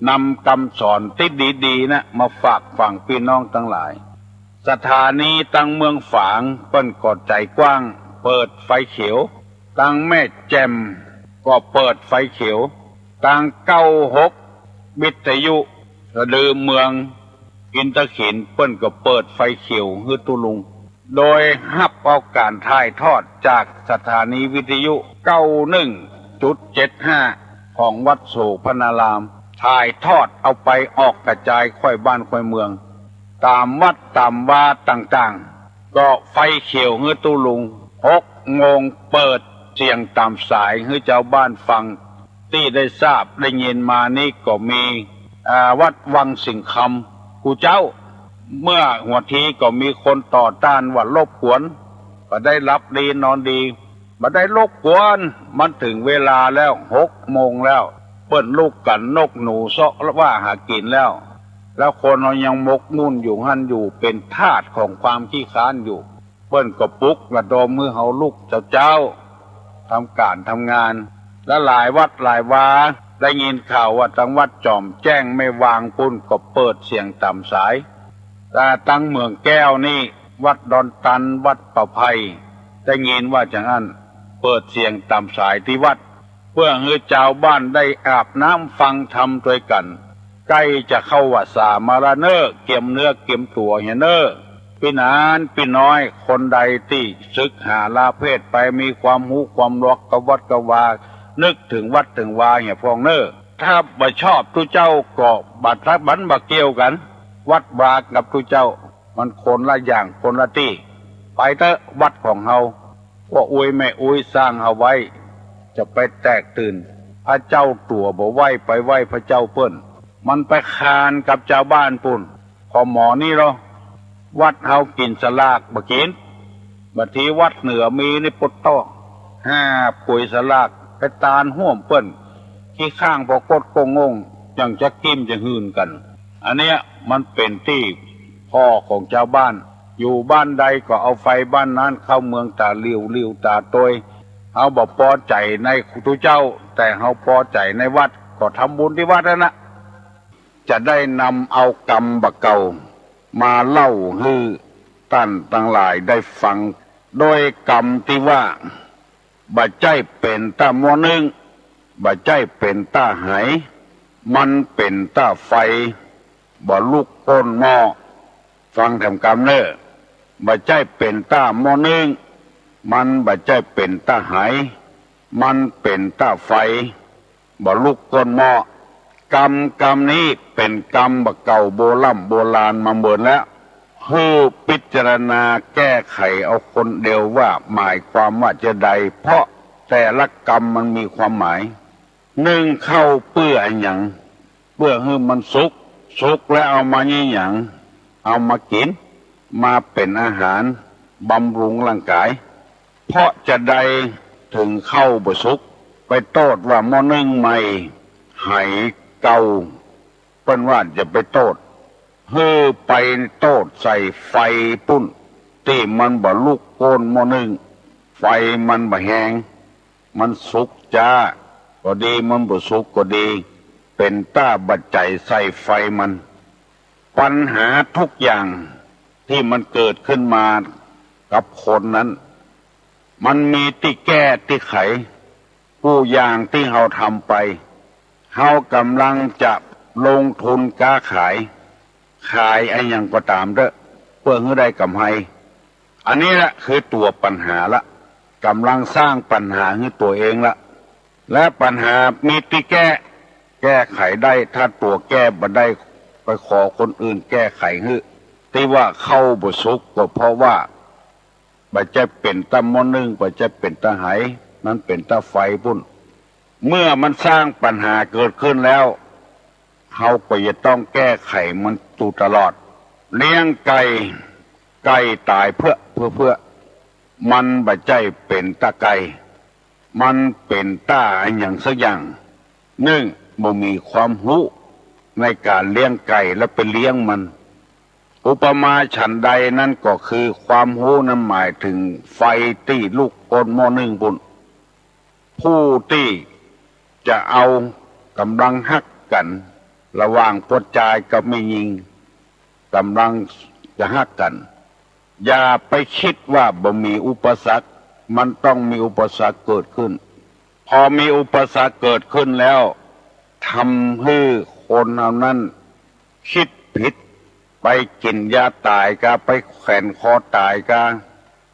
นำกำสอนตี้ดีๆ นะ มาฝากฝังปี้น้องตังหลาย สถานีตังเมืองฝางเปิ้นก็ใจ๋กว้าง เปิดไฟเขียว ตังแม่แจ่มก็เปิดไฟเขียว ตังเก้าหกวิทยุสะดือเมืองอินทขิลเปิ้นก็เปิดไฟเขียวหื้อตุ๊ลุง โดยฮับเอาก๋านถ่ายทอดจากสถานีวิทยุเก้าหนึ่งจุดเจ็ดห้าของวัดโสภณาราม ถ่ายทอดเอาไปออกกระจายค่อยบ้านค่อยเมือง ต๋ามวัดต๋ามวาต่างๆ ก็ไฟเขียวหื้อตุ๊ลุง หกโมงเปิดเสียงต๋ามสายหื้อจาวบ้านฟัง ตี้ได้ทราบได้ยินมานี้ก็มี อ่า วัดวังสิงห์คำ กู่เจ้า เมื่อหัวทีก็มีคนต่อต้านว่ารบกวน บ่ได้หลับดีนอนดี บ่ได้รบกวน มันเถิงเวลาแล้ว หกโมงแล้ว เปิ้นลุกกั๋นนกหนูเซาะว่าหากิ๋นแล้ว แล้วคนเฮายังหมกมุ่นอยู่หั้นอยู่ เป๋นทาสของความขี้คร้านอยู่ เปิ้นก็ปลุกระดมหื้อเฮาลุกเจ๊าๆ ทำก๋านทำงาน และหลายวัดหลายวา ได้ยินข่าวว่าตังวัดจ๋อมแจ้งแม่วางปุ้นก็เปิดเสียงต๋ามสาย แต่ตังเหมืองแก้วนี่ วัดดอนตัน วัดป่าไผ่ ได้ยินว่าจาอั้น เปิดเสียงต๋ามสายตี้วัด เปื้อหื้อจาวบ้านได้อาบน้ำฟังธรรมตวยกั๋น ใก้จะเข้าวัสสามาละเน่อ เกียมเนื้อเกียมตั๋วเหียเน่อ ปี้หนานปี้น้อยคนใดตี้ศึกหาลาเพศไป มีความฮู้ความหลอกกระวัดกระวา นึกเถิงวัดเถิงวาเหียพ่องเน่อ ถ้าบ่ชอบตุ๊เจ้าก็บ่ตั๊ก มันบ่เกี่ยวกั๋น วัดวากับตุ๊เจ้า มันคนละอย่างคนละตี้ ไปเต๊อะวัดของเฮา ป้ออุ๊ยแม่อุ๊ยสร้างเฮาไว้ จะไปแตกตื่น พระเจ้าตั๋วบ่ไหว้ ไปไหว้พระเจ้าเปิ้น มันไปคานกับจาวบ้านปุ้น ขอหมอนี่ลอ วัดเฮากิ๋นสลากบ่กิ๋น บางทีวัดเหนือมีนี่ปุดโต้ หาบก๋วยสลากไปตานฮ่วมเปิ้น ขี้ข้างปรากฏก็งง ยังจะกิ้มจะหื่นกั๋น อันเนี้ยมันเป๋นตี้ผ่อของจาวบ้าน อยู่บ้านใดก็เอาไฟบ้านนั้นเข้าเมืองต๋าหลิวหลิวต๋าตวย เฮาบ่ปอใจ๋ในตุ๊เจ้า แต่เฮาปอใจ๋ในวัด ก็ทำบุญตี้วัดนั้นนะ จะได้นำเอากรรมบ่าเก่ามาเล่าหื้อต้านตังหลายได้ฟัง โดยกรรมตี้ว่า บ่ใจ้เป๋นต้าหม้อนึ่ง บ่ใจ้เป๋นต้าไห มันเป๋นต้าไฟ บ่ลุกก้นหม้อ ฟังแถมกำเน่อ บ่ใจ้เป๋นต้าหม้อนึ่ง มันบ่ใจ้เป๋นต้าไห มันเป๋นต้าไฟ บ่ลุกก้นหม้อ กรรมกรรมนี้เป๋นกรรมบ่าเก่าโบร่ำโบราณมาเมินแล้ว หื้อพิจารณาแก้ไขเอาคนเดียวว่าหมายความว่าจะใด เพราะแต่ละกรรมมันมีความหมาย นึ่งข้าวเปื้ออะหยัง เปื้อหื้อมันสุก สุกแล้วเอามาเยียะหยัง เอามากิ๋น มาเป๋นอาหารบำรุงร่างก๋าย เพราะจะใดเถิงข้าวบ่สุก ไปโต้ษว่าหม้อนึ่งใหม่ ไหเก่า เปิ้นว่าจะไปโต้ษ หื้อไปโต้ษใส่ไฟปุ้น ตี้มันบ่ลุกก้นหม้อนึ่ง ไฟมันบ่แฮง มันสุกจ๊าก็ดี มันบ่สุกก็ดี เป๋นต้าบ่ใจ๋ใส่ไฟมัน ปัญหาทุกอย่างตี้มันเกิดขึ้นมากับคนนั้น มันมีตี้แก้ตี้ไข กู้อย่างตี้เฮาทำไป เฮากำลังจะลงทุนก๊าขาย ขายอะหยังก็ต๋ามเต๊อะ เปื้อหื้อได้ก๋ำไร อันนี้ละคือตั๋วปัญหาละ ก๋ำลังสร้างปัญหาหื้อตั๋วเองละ และปัญหามีตี้แก้ แก้ไขได้ ถ้าตั๋วแก้บ่ได้ ไปขอคนอื่นแก้ไขหื้อ ตี้ว่าข้าวบ่สุกก็เพราะว่า บ่ใจ้เป๋นต้าหม้อนึ่ง บ่ใจ้เป๋นต้าไห มันเป๋นต้าไฟปุ้น เมื่อมันสร้างปัญหาเกิดขึ้นแล้ว เฮาก็จะต้องแก้ไขมันอยู่ตลอด เลี้ยงไก่ ไก่ต๋ายเปื้อ เปื้อ เปื้อ มันบ่ใจ้เป๋นต้าไก่ มันเป๋นต้าอะหยังสักอย่าง นึ่ง บ่มีความฮู้ในก๋านเลี้ยงไก่แล้วไปเลี้ยงมัน อุปมาฉันใดนั้นก็คือความฮู้นั้นหมายเถิงไฟตี้ลุกก้นหม้อนึ่งปุ้น ผู้ตี้จะเอาก๋ำลังฮักกั๋น ระหว่างป้อจายกับแม่ญิง ก๋ำลังจะฮักกั๋น อย่าไปกึ๊ดว่าบ่มีอุปสรรค มันต้องมีอุปสรรคเกิดขึ้น พอมีอุปสรรคเกิดขึ้นแล้ว ทำหื้อคนเฮานั้นกึ๊ดผิด ไปกิ๋นยาต๋ายกา ไปแขวนคอต๋ายกา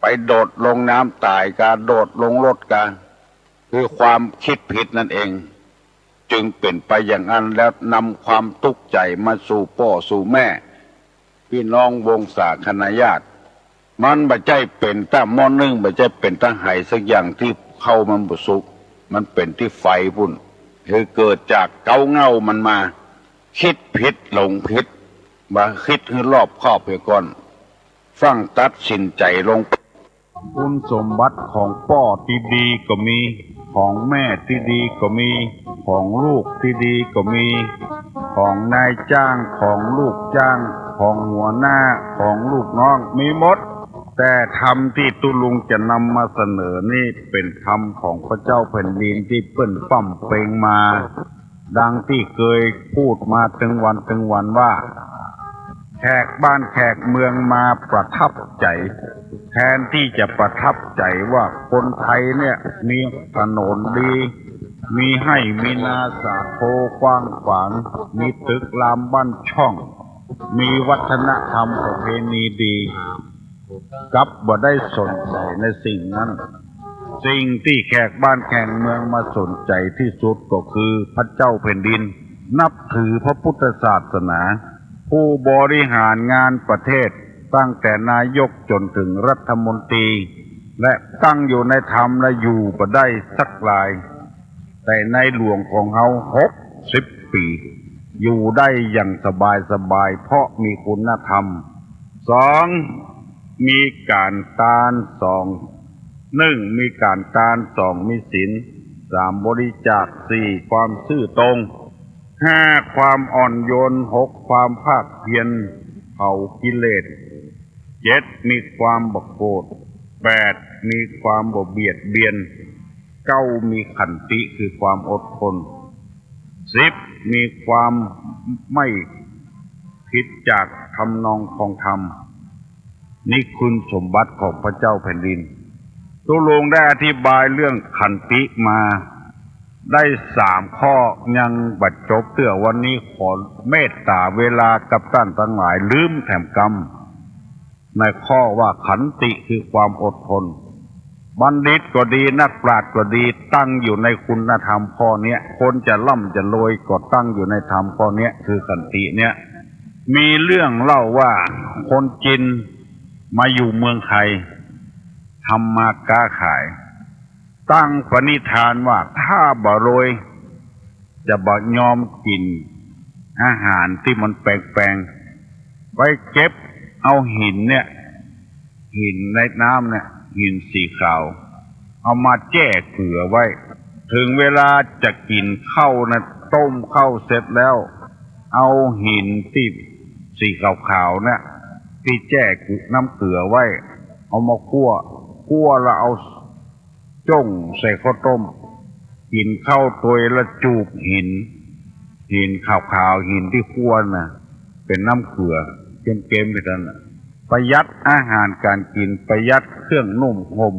ไปโดดลงน้ำต๋ายกา โดดลงรถกา คือความกึ๊ดผิดนั่นเอง จึงเป๋นไปอย่างอั้น แล้วนำความตุ๊กข์ใจ๋มาสู่ป้อสู่แม่ ปี้น้องวงศาคณาญาติ มันบ่ใจ้เป๋นต๋าหม้อนึ่ง บ่ใจ้เป๋นต๋าไหสักอย่างตี้ข้าวมันบ่สุก มันเป๋นตี้ไฟปู้น คือเกิดจากเก๊าเหง้ามันมา กึ๊ดผิดหลงผิด บ่กึ๊ดหื้อรอบคอบเหียก่อน ฟั่งตัดสินใจ๋ลง คุณสมบัติของป้อตี้ดีก็มี ของแม่ตี้ดีก็มี ของลูกตี้ดีก็มี ของนายจ้าง ของลูกจ้าง ของหัวหน้า ของลูกน้อง มีหมด แต่ธรรมตี้ตุ๊ลุงจะนำมาเสนอนี้เป๋นธรรมของพระเจ้าแผ่นดินตี้เปิ้นปล้ำเปล็งมา ดังตี้เกยพูดมาตึงวันตึงวันว่า แขกบ้านแขกเมืองมาประทับใจ๋ แทนตี้จะประทับใจ๋ว่าคนไทยเนี่ยมีถนนดี มีไฮ่มีนาสาโทกว้างขวาง มีตึกรามบ้านช่อง มีวัฒนธรรมประเพณีดี กลับบ่ได้สนใจ๋ในสิ่งนั้น สิ่งตี้แขกบ้านแขกเมืองมาสนใจ๋ตี้สุดก็คือพระเจ้าแผ่นดิน นับถือพระพุทธศาสนา ผู้บริหารงานประเทศตั้งแต่นายกจ๋นเถิงรัฐมนตรี และตั้งอยู่ในธรรมและอยู่บ่ได้สักราย แต่ในหลวงของเฮาหกสิบปี๋ อยู่ได้อย่างสบายๆ เพราะมีคุณธรรม สอง มีก๋านตาน สอง นึ่ง มีก๋านตาน สอง มีศีล สาม บริจาค สี่ ความซื่อตรง ห้า ความอ่อนโยน หก ความภาคเพียรเผากิเลส เจ็ด มีความบ่โกรธ แปด มีความบ่เบียดเบียน เก้า มีขันติคือความอดทน สิบ มีความไม่ผิดจากทำนองครองธรรม นี่คุณสมบัติของพระเจ้าแผ่นดิน ตุ๊ลุงได้อธิบายเรื่องขันติมาได้สามข้อ ยังบ่จบเตื้อ วันนี้ขอเมตต๋าเวลากับต้านตังหลาย ลืมแถมกำ ในข้อว่าขันติคือความอดทน บัณฑิตก็ดี นักปราชญ์ก็ดี ตั้งอยู่ในคุณธรรมข้อเนี้ย คนจะร่ำจะรวยก็ตั้งอยู่ในธรรมข้อเนี้ย คือขันติเนี้ย มีเรื่องเล่าว่าคนจีนมาอยู่เมืองไทย ทำมาค้าขาย ตั้งปณิธานว่าถ้าบ่รวย จะบ่ยอมกิ๋นอาหารตี้มันแปงๆ ไปเก็บเอาหินเนี่ย หินในน้ำเนี่ย หินสีขาว เอามาแจ้เกลือไว้ เถิงเวลาจะกิ๋นข้าวนะ ต้มข้าวเสร็จแล้ว เอาหินตี้สีขาวๆ เนี่ย ตี้แจ้น้ำเกลือไว้ เอามาคั่ว คั่วแล้วเอา จ้งใส่ข้าวต้ม กิ๋นข้าวตวยแล้วจูบหิน หินขาวๆ หินตี้คั่วน่ะ เป๋นน้ำเกลือ เก็มๆ ไปนั้นน่ะ ประหยัดอาหารก๋านกิ๋น ประหยัดเครื่องนุ่งห่ม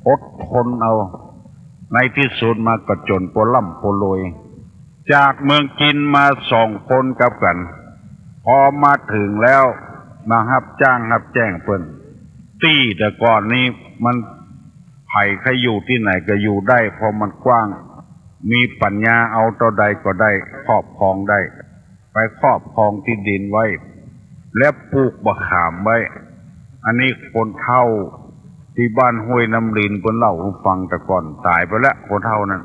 อดทนเอา ในตี้สุดมาก็จ๋นปอร่ำปอรวย จากเมืองจีนมาสองคนกับกั๋น พอมาเถิงแล้ว มาฮับจ้างฮับแจ้งเปิ้น ตี้แต่ก่อนนี้มัน ใผใค่อยู่ตี้ไหนก็อยู่ได้ เพราะมันกว้าง มีปัญญาเอาเต้าใดก็ได้ ครอบครองได้ ไปครอบครองตี้ดินไว้ และปลูกบ่าขามไว้ อันนี้คนเฒ่าตี้บ้านห้วยน้ำลินเปิ้นเล่าหื้อฟัง แต่ก่อนต๋ายไปแล้ว คนเฒ่านั้น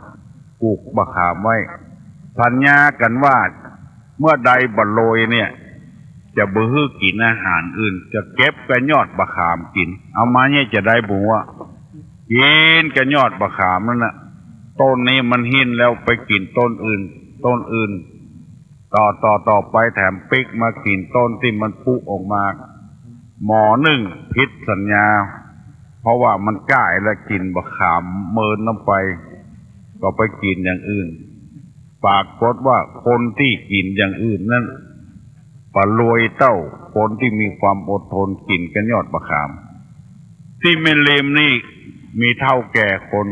ปลูกบ่าขามไว้ สัญญากั๋นว่า เมื่อใดบ่รวยเนี่ย จะบ่หื้อกิ๋นอาหารอื่น จะเก็บก้านยอดบ่าขามกิ๋น เอามาเนี่ยจะได้บ่ฮู้ กิ๋นก้านยอดบ่าขามนั้นน่ะ ต้นนี้มันหิ้นแล้วไปกิ๋นต้นอื่น ต้นอื่น ต่อ ต่อ ต่อไปแถมปิ๊กมากิ๋นต้นตี้มันปุออกมา หมอนึ่งผิดสัญญา เพราะว่ามันก้ายแล้วกิ๋นบ่าขามเมินลงไป ก็ไปกิ๋นอย่างอื่น ปรากฏว่าคนตี้กิ๋นอย่างอื่นนั้น บ่รวยเต้าคนตี้มีความอดทนกิ๋นก้านยอดบ่าขาม ตี้แม่ริมนี่มีเฒ่าแก่คน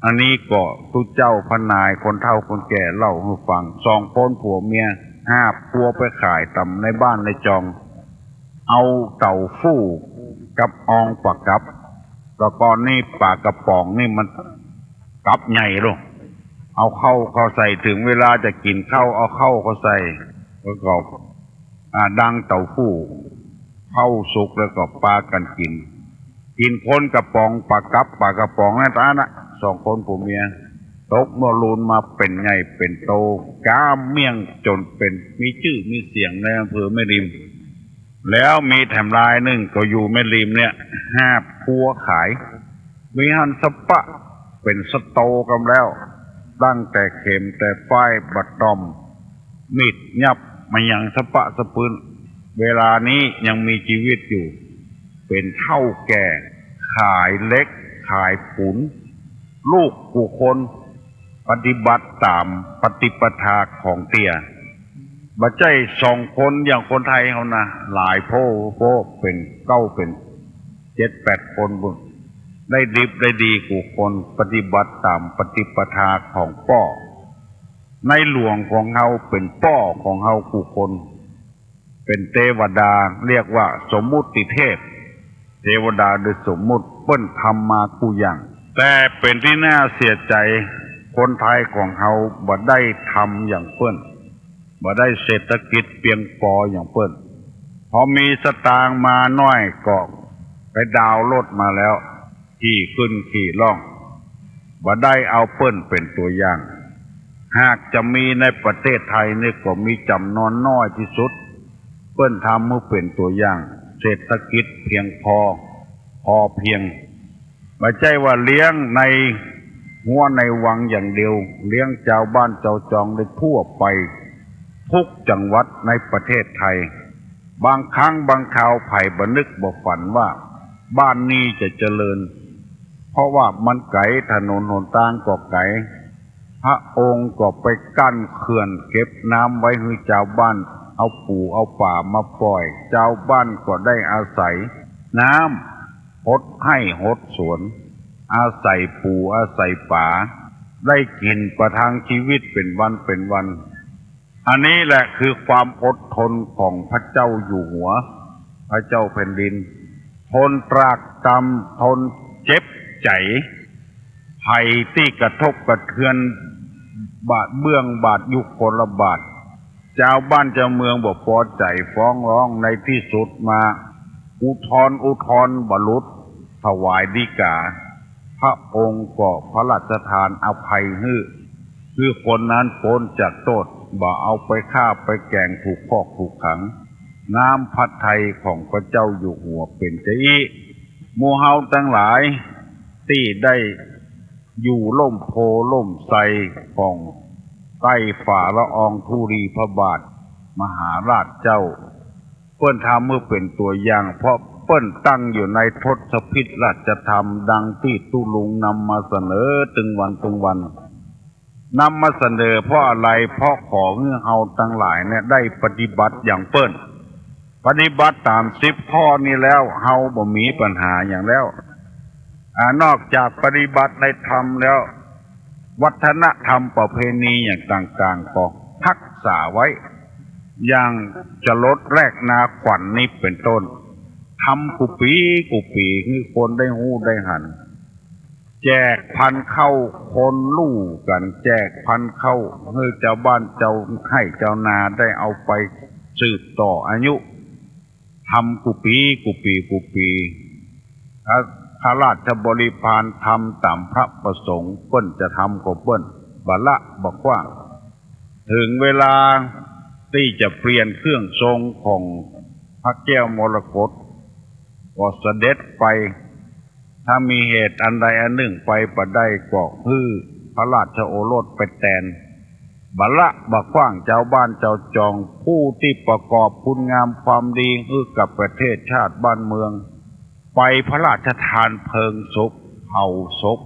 อันนี้ก็ตุ๊เจ้าพระนายคนเฒ่าคนแก่เล่าหื้อฟัง สองคนผัวเมียหาบครัวไปขายต๋ามในบ้านในจอง เอาเต่าฟู่กับอองปากับ แต่ก่อนนี้ปลากระป๋องนี่มันกับใหญ่ลูก เอาเข้าเข้าใส่ เถิงเวลาจะกิ๋นข้าวเอาเข้าเข้าใส่ แล้วก็ อ่า ดังเต้าหู้ เข้าสุกแล้วก็ปากั๋นกิ๋น กิ๋นคนก๋ระป๋อง ปากับปากระป๋องนั่นตานะ สองคนผัวเมีย ตกเมื่อลูนมาเป๋นใหญ่เป๋นโต ก๊ามเมี่ยงจ๋นเป๋น มีจื้อมีเสียงในอำเภอแม่ริม แล้วมีแถมรายนึ่งก็อยู่แม่ริมเนี่ย หาบพัวขาย มีหั้นสะปะ เป๋นสะโตกั๋นแล้ว ตั้งแต่เข็มแต่ฝ้ายบ่าต้อม มีดยับมายังสะปะสะปืน เวลานี้ยังมีจีวิตอยู่ เป๋นเฒ่าแก่ ขายเหล็ก ขายปูน ลูกกู้คน ปฏิบัติต๋ามปฏิปทาของเตี้ย บ่ใจ้สองคนอย่างคนไทยเฮานะ หลายโพ่ โพ่เป๋นเก้าเป๋นเจ็ดแปดคนปุ้น ได้ดิบได้ดีกู้คน ปฏิบัติต๋ามปฏิปทาของป้อ ในหลวงของเฮาเป๋นป้อของเฮากู้คน เป๋นเตวดา เรียกว่าสมมุติเทพ เตวดาโดยสมมุติ เปิ้นทำมากู้อย่าง แต่เป๋นตี้น่าเสียใจ๋ คนไทยของเฮาบ่ได้ทำอย่างเปิ้น บ่ได้เศรษฐกิจเปียงปออย่างเปิ้น พอมีสตางค์มาหน้อยก็ไปดาวน์รถมาแล้ว ขี่ขึ้นขี่ล่อง บ่ได้เอาเปิ้นเป๋นตั๋วอย่าง หากจะมีในประเทศไทยนี่ก็มีจ๋ำนวนน้อยตี้สุด เปิ้นทำหื้อเป๋นตั๋วอย่าง เศรษฐกิจเพียงพอ พอเพียง บ่ใจ้ว่าเลี้ยงในฮั้วในวังอย่างเดียว เลี้ยงจาวบ้านจาวจองได้ทั่วไป ทุกจังหวัดในประเทศไทย บางครั้งบางคราวใผบ่นึกบ่ฝันว่า บ้านนี้จะเจริญ เพราะว่ามันไก๋ ถนนหนตางก็ไก๋ พระองค์ก็ไปกั้นเขื่อนเก็บน้ำไว้หื้อจาวบ้าน เอาปูเอาป๋ามาป่อย จาวบ้านก็ได้อาศัยน้ำหดไฮ่หดสวน อาศัยปูอาศัยป๋า ได้กิ๋นประทังจีวิตเป๋นวันเป๋นวัน อันนี้แหละคือความอดทนของพระเจ้าอยู่หัว พระเจ้าแผ่นดิน ทนตรากตำ ทนเจ็บใจ๋ ภัยตี้กระทบกระเทือน บาดเบื้องบาดยุคลบาท จาวบ้านจาวเมืองบ่ปอใจ๋ฟ้องร้อง ในตี้สุดมา อุทธรณ์อุทธรณ์บ่หลุด ถวายฎีกา พระองค์ก็พระราชทานอภัยหื้อ หื้อคนนั้นป๊นจากโต้ษ บ่เอาไปฆ่าไปแก๋งถูกคอกถูกขัง น้ำพระทัยของพระเจ้าอยู่หัวเป๋นจาอี้ หมู่เฮาตังหลายตี้ได้อยู่ฮ่มโพธิ์ฮ่มไทรของใต้ฝ่าละอองธุลีพระบาทมหาราชเจ้า เปิ้นทำหื้อเป๋นตั๋วอย่าง เพราะเปิ้นตั้งอยู่ในทศพิธราชธรรม ดังตี้ตุ๊ลุงนำมาเสนอตึงวันตึงวัน นำมาเสนอเพราะอะไร เพราะขอหื้อเฮาตังหลายเนี่ยได้ปฏิบัติอย่างเปิ้น ปฏิบัติต๋ามสิบข้อนี้แล้ว เฮาบ่มีปัญหาหยังแล้ว อ่า นอกจากปฏิบัติในธรรมแล้ว วัฒนธรรมประเพณีอย่างต่างๆ ก็ฮักษาไว้ อย่างจรดแรกนาขวัญนี้เป๋นต้น ทำกู้ปี๋กู้ปี๋ หื้อคนได้ฮู้ได้หัน แจกพันธุ์ข้าวคนลู่กั๋น แจกพันธุ์ข้าวหื้อจาวบ้านจาวไฮ่จาวนาได้เอาไปสืบต่ออายุ ทำกู้ปี๋กู้ปี๋กู้ปี๋ พระ พระราชบริพารทำต๋ามพระประสงค์ เปิ้นจะทำของเปิ้น บ่ละบ่กว้าง เถิงเวลาตี้จะเปลี่ยนเครื่องทรงของพระแก้วมรกต ก็เสด็จไป ถ้ามีเหตุอันใดอันนึ่งไปบ่ได้ ก็หื้อพระราชโอรสไปแตน บ่ละบ่กว้าง จาวบ้านจาวจอง ผู้ตี้ประกอบคุณงามความดีหื้อกับประเทศชาติบ้านเมือง ไปพระราชทานเพลิงศพ เผาศพ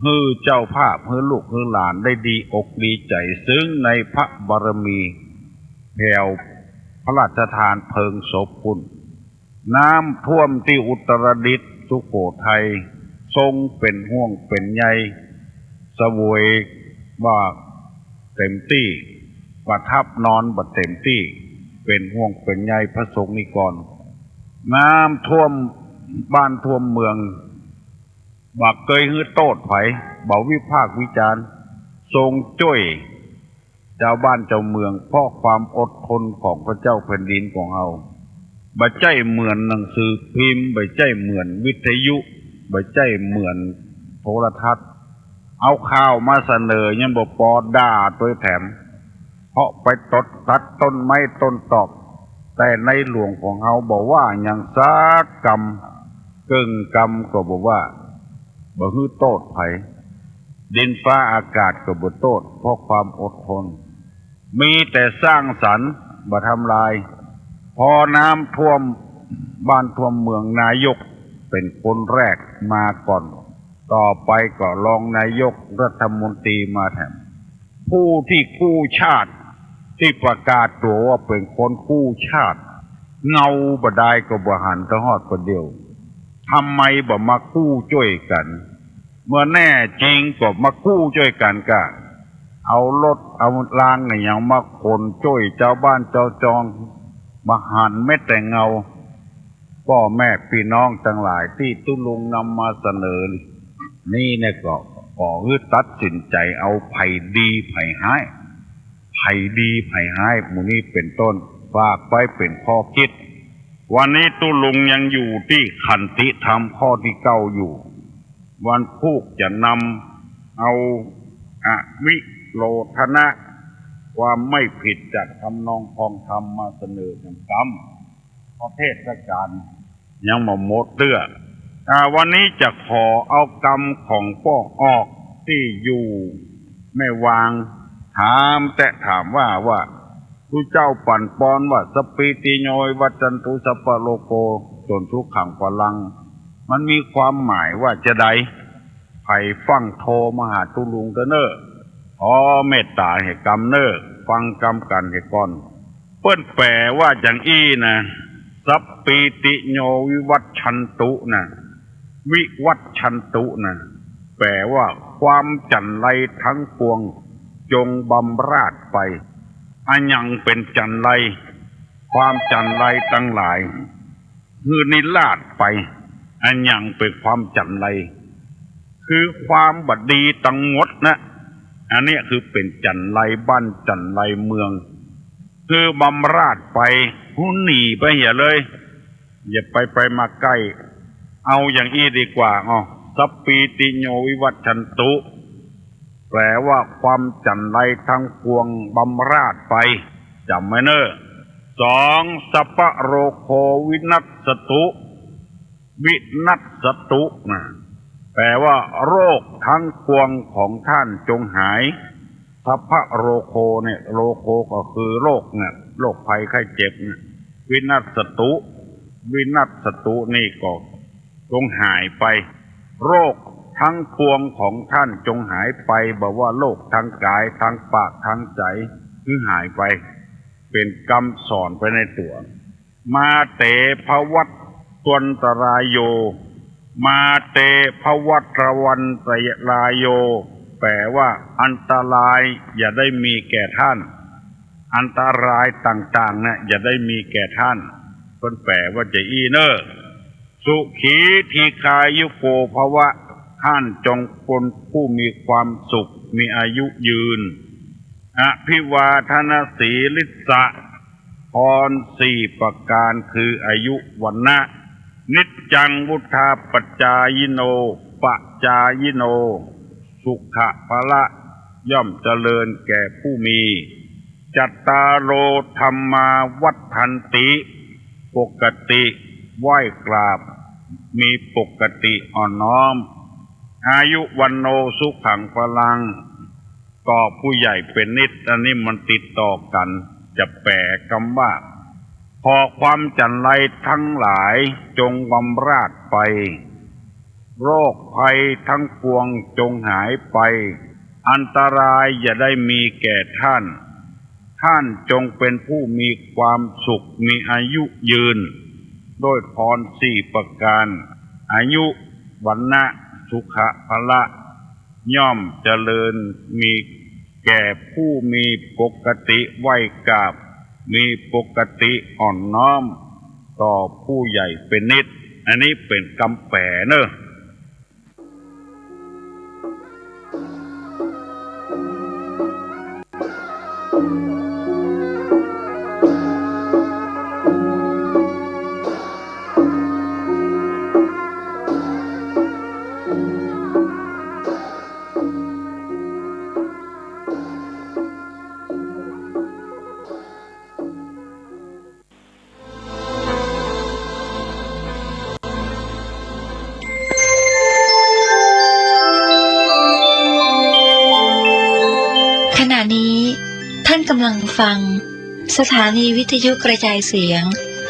หื้อเจ้าภาพ หื้อลูกหื้อหลานได้ดีอกดีใจ๋ ซึ่งในพระบารมีแผ่วพระราชทานเพลิงศพปุ้น น้ำท่วมตี้อุตรดิตถ์ สุโขทัย ทรงเป๋นห่วงเป๋นใย เสวยบ่าเต๋มตี้ ประทับนอนบ่าเต๋มตี้ เป๋นห่วงเป๋นใยพระสงฆ์นิกร น้ำท่วมบ้านท่วมเมือง บ่าเกยหื้อโต้ษใผ บ่าวิพากษ์วิจารณ์ ทรงจ้วย จาวบ้านจาวเมือง เพราะความอดทนของพระเจ้าแผ่นดินของเฮา บ่ใจ้เหมือนหนังสือพิมพ์ บ่ใจ้เหมือนวิทยุ บ่ใจ้เหมือนโทรทัศน์ เอาข่าวมาเสนอยังบ่ปอด่าตวยแถม เพราะไปตัด ตัดต้นไม้ต้นตอก แต่ในหลวงของเฮาบ่ว่าหยังสักกำ เกิ่งกำก็บ่ว่า บ่หื้อโต้ษใผ ดินฟ้าอากาศก็บ่โต้ษ เพราะความอดทน มีแต่สร้างสรรค์ บ่ทำลาย พอน้ำท่วมบ้านท่วมเมือง นายกเป๋นคนแรกมาก่อน ต่อไปก็รองนายกรัฐมนตรีมาแถม ผู้ตี้กู้ชาติ ตี้ประกาศตั๋วว่าเป๋นคนกู้ชาติ เงาบ่ดายก็บ่หันตะฮอดประเดี๋ยว ทำไมบ่มากู้จ้วยกั๋น เมื่อแน่จริงก็มากู้จ้วยกั๋นก่า เอารถเอารางอะหยังมาขนจ้วยจาวบ้านจาวจอง บ่หันแม้แต่เงา ป้อแม่ปี้น้องตังหลายตี้ตุ๊ลุงนำมาเสนอนี้เนี่ยก็ ขอหื้อตัดสินใจ๋เอาใผดีใผฮ้าย ใผดีใผฮ้าย หมู่นี้เป๋นต้น ฝากไว้เป๋นข้อคิด วันนี้ตุ๊ลุงยังอยู่ตี้ขันติธรรมข้อตี้เก้าอยู่ วันพูกจะนำเอาอวิโรธนะ ความไม่ผิดจากทำนองครองธรรมมาเสนอแหมกำ เพราะเทศกาลยังบ่หมดเตื้อ อ่า วันนี้จะขอเอากำของป้อออกตี้อยู่แม่วาง ถามแต๊ถามว่า ว่า ตุ๊เจ้าปั่นปอนว่า สัปปีติโย วิวัชชันตุ สัพพะโรโค จนสุขัง พลัง มันมีความหมายว่าจาใด ใผฟั่งโทรมาหาตุ๊ลุงเต๊อะเน่อ ขอเมตต๋าแหมกำเน่อ ฟังกำกั๋นแหมก่อน เปิ้นแป๋ว่าจั่งอี้นะ สัปปีติโย วิวัชชันตุนะ วิวัชชันตุนะ แป๋ว่าความจั๋นไรทั้งปวงจงบำราศไป อะหยังเป๋นจั๋นไร ความจั๋นไรตังหลาย หื้อนิราศไป อะหยังเป๋นความจั๋นไร คือความบ่ดีตังหมดนะ อันเนี้ยคือเป๋นจั๋นไรบ้านจั๋นไรเมือง คือบำราศไป หื้อหนีไปเหียเลย อย่าไปไปมาใก้ เอาอย่างอี้ดีกว่า อ้อ สัปปีติโย วิวัชชันตุ แป๋ว่าความจั๋นไรทั้งปวงบำราศไป จ๋ำไว้เน่อ สอง สัพพะโรโค วินัสสตุ วินัสสตุนะ แป๋ว่าโรคทั้งปวงของท่านจงหาย สัพพะโรโคเนี่ย โรโคก็คือโรคเนี่ย โรคภัยไข้เจ็บเนี่ย วินัสสตุ วินัสสตุนี่ก็จงหายไป โรคทั้งปวงของท่านจงหายไป บ่ว่าโรคทางก๋าย ทางปาก ทางใจ๋ หื้อหายไป เป๋นกำสอนไปในตั๋ว มาเต ภวัตวันตรายโย มาเต ภวัตวันตรายโย แป๋ว่าอันตรายอย่าได้มีแก่ท่าน อันตรายต่างๆ เนี่ยอย่าได้มีแก่ท่าน เปิ้นแป๋ว่าจะอี้เน่อ สุขี ทีฆายุโก ภวะ ท่านจงเป็นผู้มีความสุข มีอายุยืน อภิวาทนสีลิสสะ พรสี่ประการคืออายุ วรรณะ นิจจัง วุฑฒาปจายิโน ปจายิโน สุขะพละ ย่อมเจริญแก่ผู้มี จัตตาโร ธัมมา วัฑฒันติ ปกติไหว้กราบ มีปกติอ่อนน้อม อายุ วัณโณ สุขัง พลัง ก็ผู้ใหญ่เป็นนิจ อันนี้มันติดต่อกั๋น จะแป๋กำว่า ขอความจั๋นไรทั้งหลายจงบำราศไป โรคภัยทั้งปวงจงหายไป อันตรายอย่าได้มีแก่ท่าน ท่านจงเป็นผู้มีความสุข มีอายุยืน ด้วยพรสี่ประการ อายุ วรรณะ สุขะ พละ ย่อมเจริญ มีแก่ผู้มีปกติไหว้กราบ มีปกติอ่อนน้อม ต่อผู้ใหญ่เป็นนิจ อันนี้เป๋นกำแป๋เน่อ กำลังฟัง สถานีวิทยุกระจายเสียง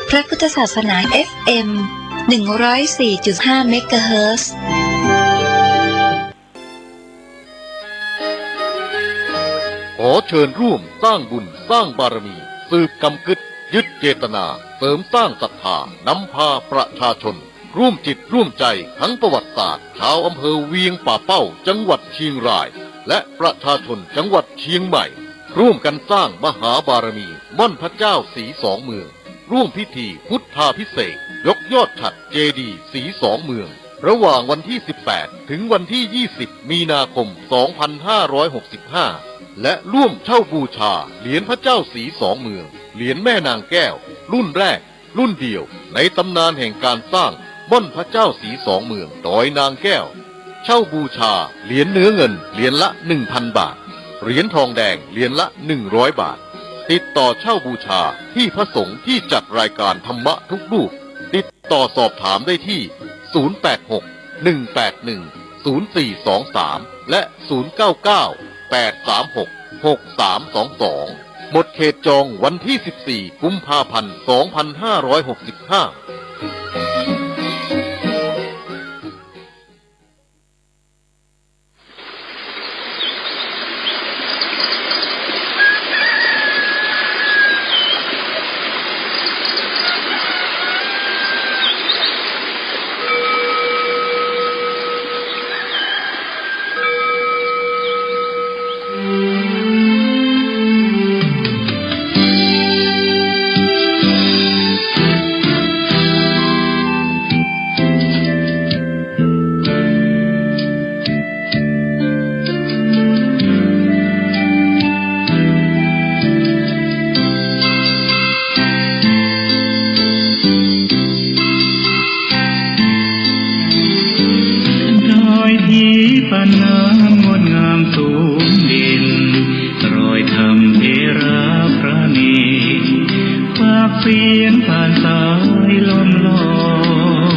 พระพุทธศาสนา เอฟเอ็ม หนึ่งร้อยสี่จุดห้า เมกะเฮิรตซ์ ขอเชิญร่วมสร้างบุญสร้างบารมี สืบกำกึ๊ด ยึดเจตนา เสริมสร้างศรัทธา นำพาประชาชน ร่วมจิตร่วมใจ๋ ทั้งประวัติศาสตร์ ชาวอำเภอเวียงป่าเป้า จังหวัดเชียงราย และประชาชนจังหวัดเชียงใหม่ ร่วมกันสร้างมหาบารมี ม่อนพระเจ้าศรีสองเมือง ร่วมพิธีพุทธาภิเษก ยกยอดฉัตรเจดีย์ศรีสองเมือง ระหว่างวันที่ สิบแปด ถึงวันที่ ยี่สิบ มีนาคม สองพันห้าร้อยหกสิบห้า และร่วมเช่าบูชาเหรียญพระเจ้าศรีสองเมือง เหรียญแม่นางแก้ว รุ่นแรก รุ่นเดียว ในตำนานแห่งการสร้างม่อนพระเจ้าศรีสองเมือง ดอยนางแก้ว เช่าบูชาเหรียญเนื้อเงินเหรียญละ หนึ่งพัน บาท เหรียญทองแดงเหรียญละ หนึ่งร้อย บาท ติดต่อเช่าบูชาที่พระสงฆ์ที่จัดรายการธรรมะทุกรูป ติดต่อสอบถามได้ที่ ศูนย์แปดหก หนึ่งแปดหนึ่ง ศูนย์สี่สองสาม และ ศูนย์เก้าเก้า แปดสามหก หกสามสองสอง หมดเขตจองวันที่ สิบสี่ กุมภาพันธ์ สองพันห้าร้อยหกสิบห้าดอยผีปานน้ำงดงามสูงเด่น รอยธรรมเถระประณีต ปากเสียงผ่านสายล้อมรอบ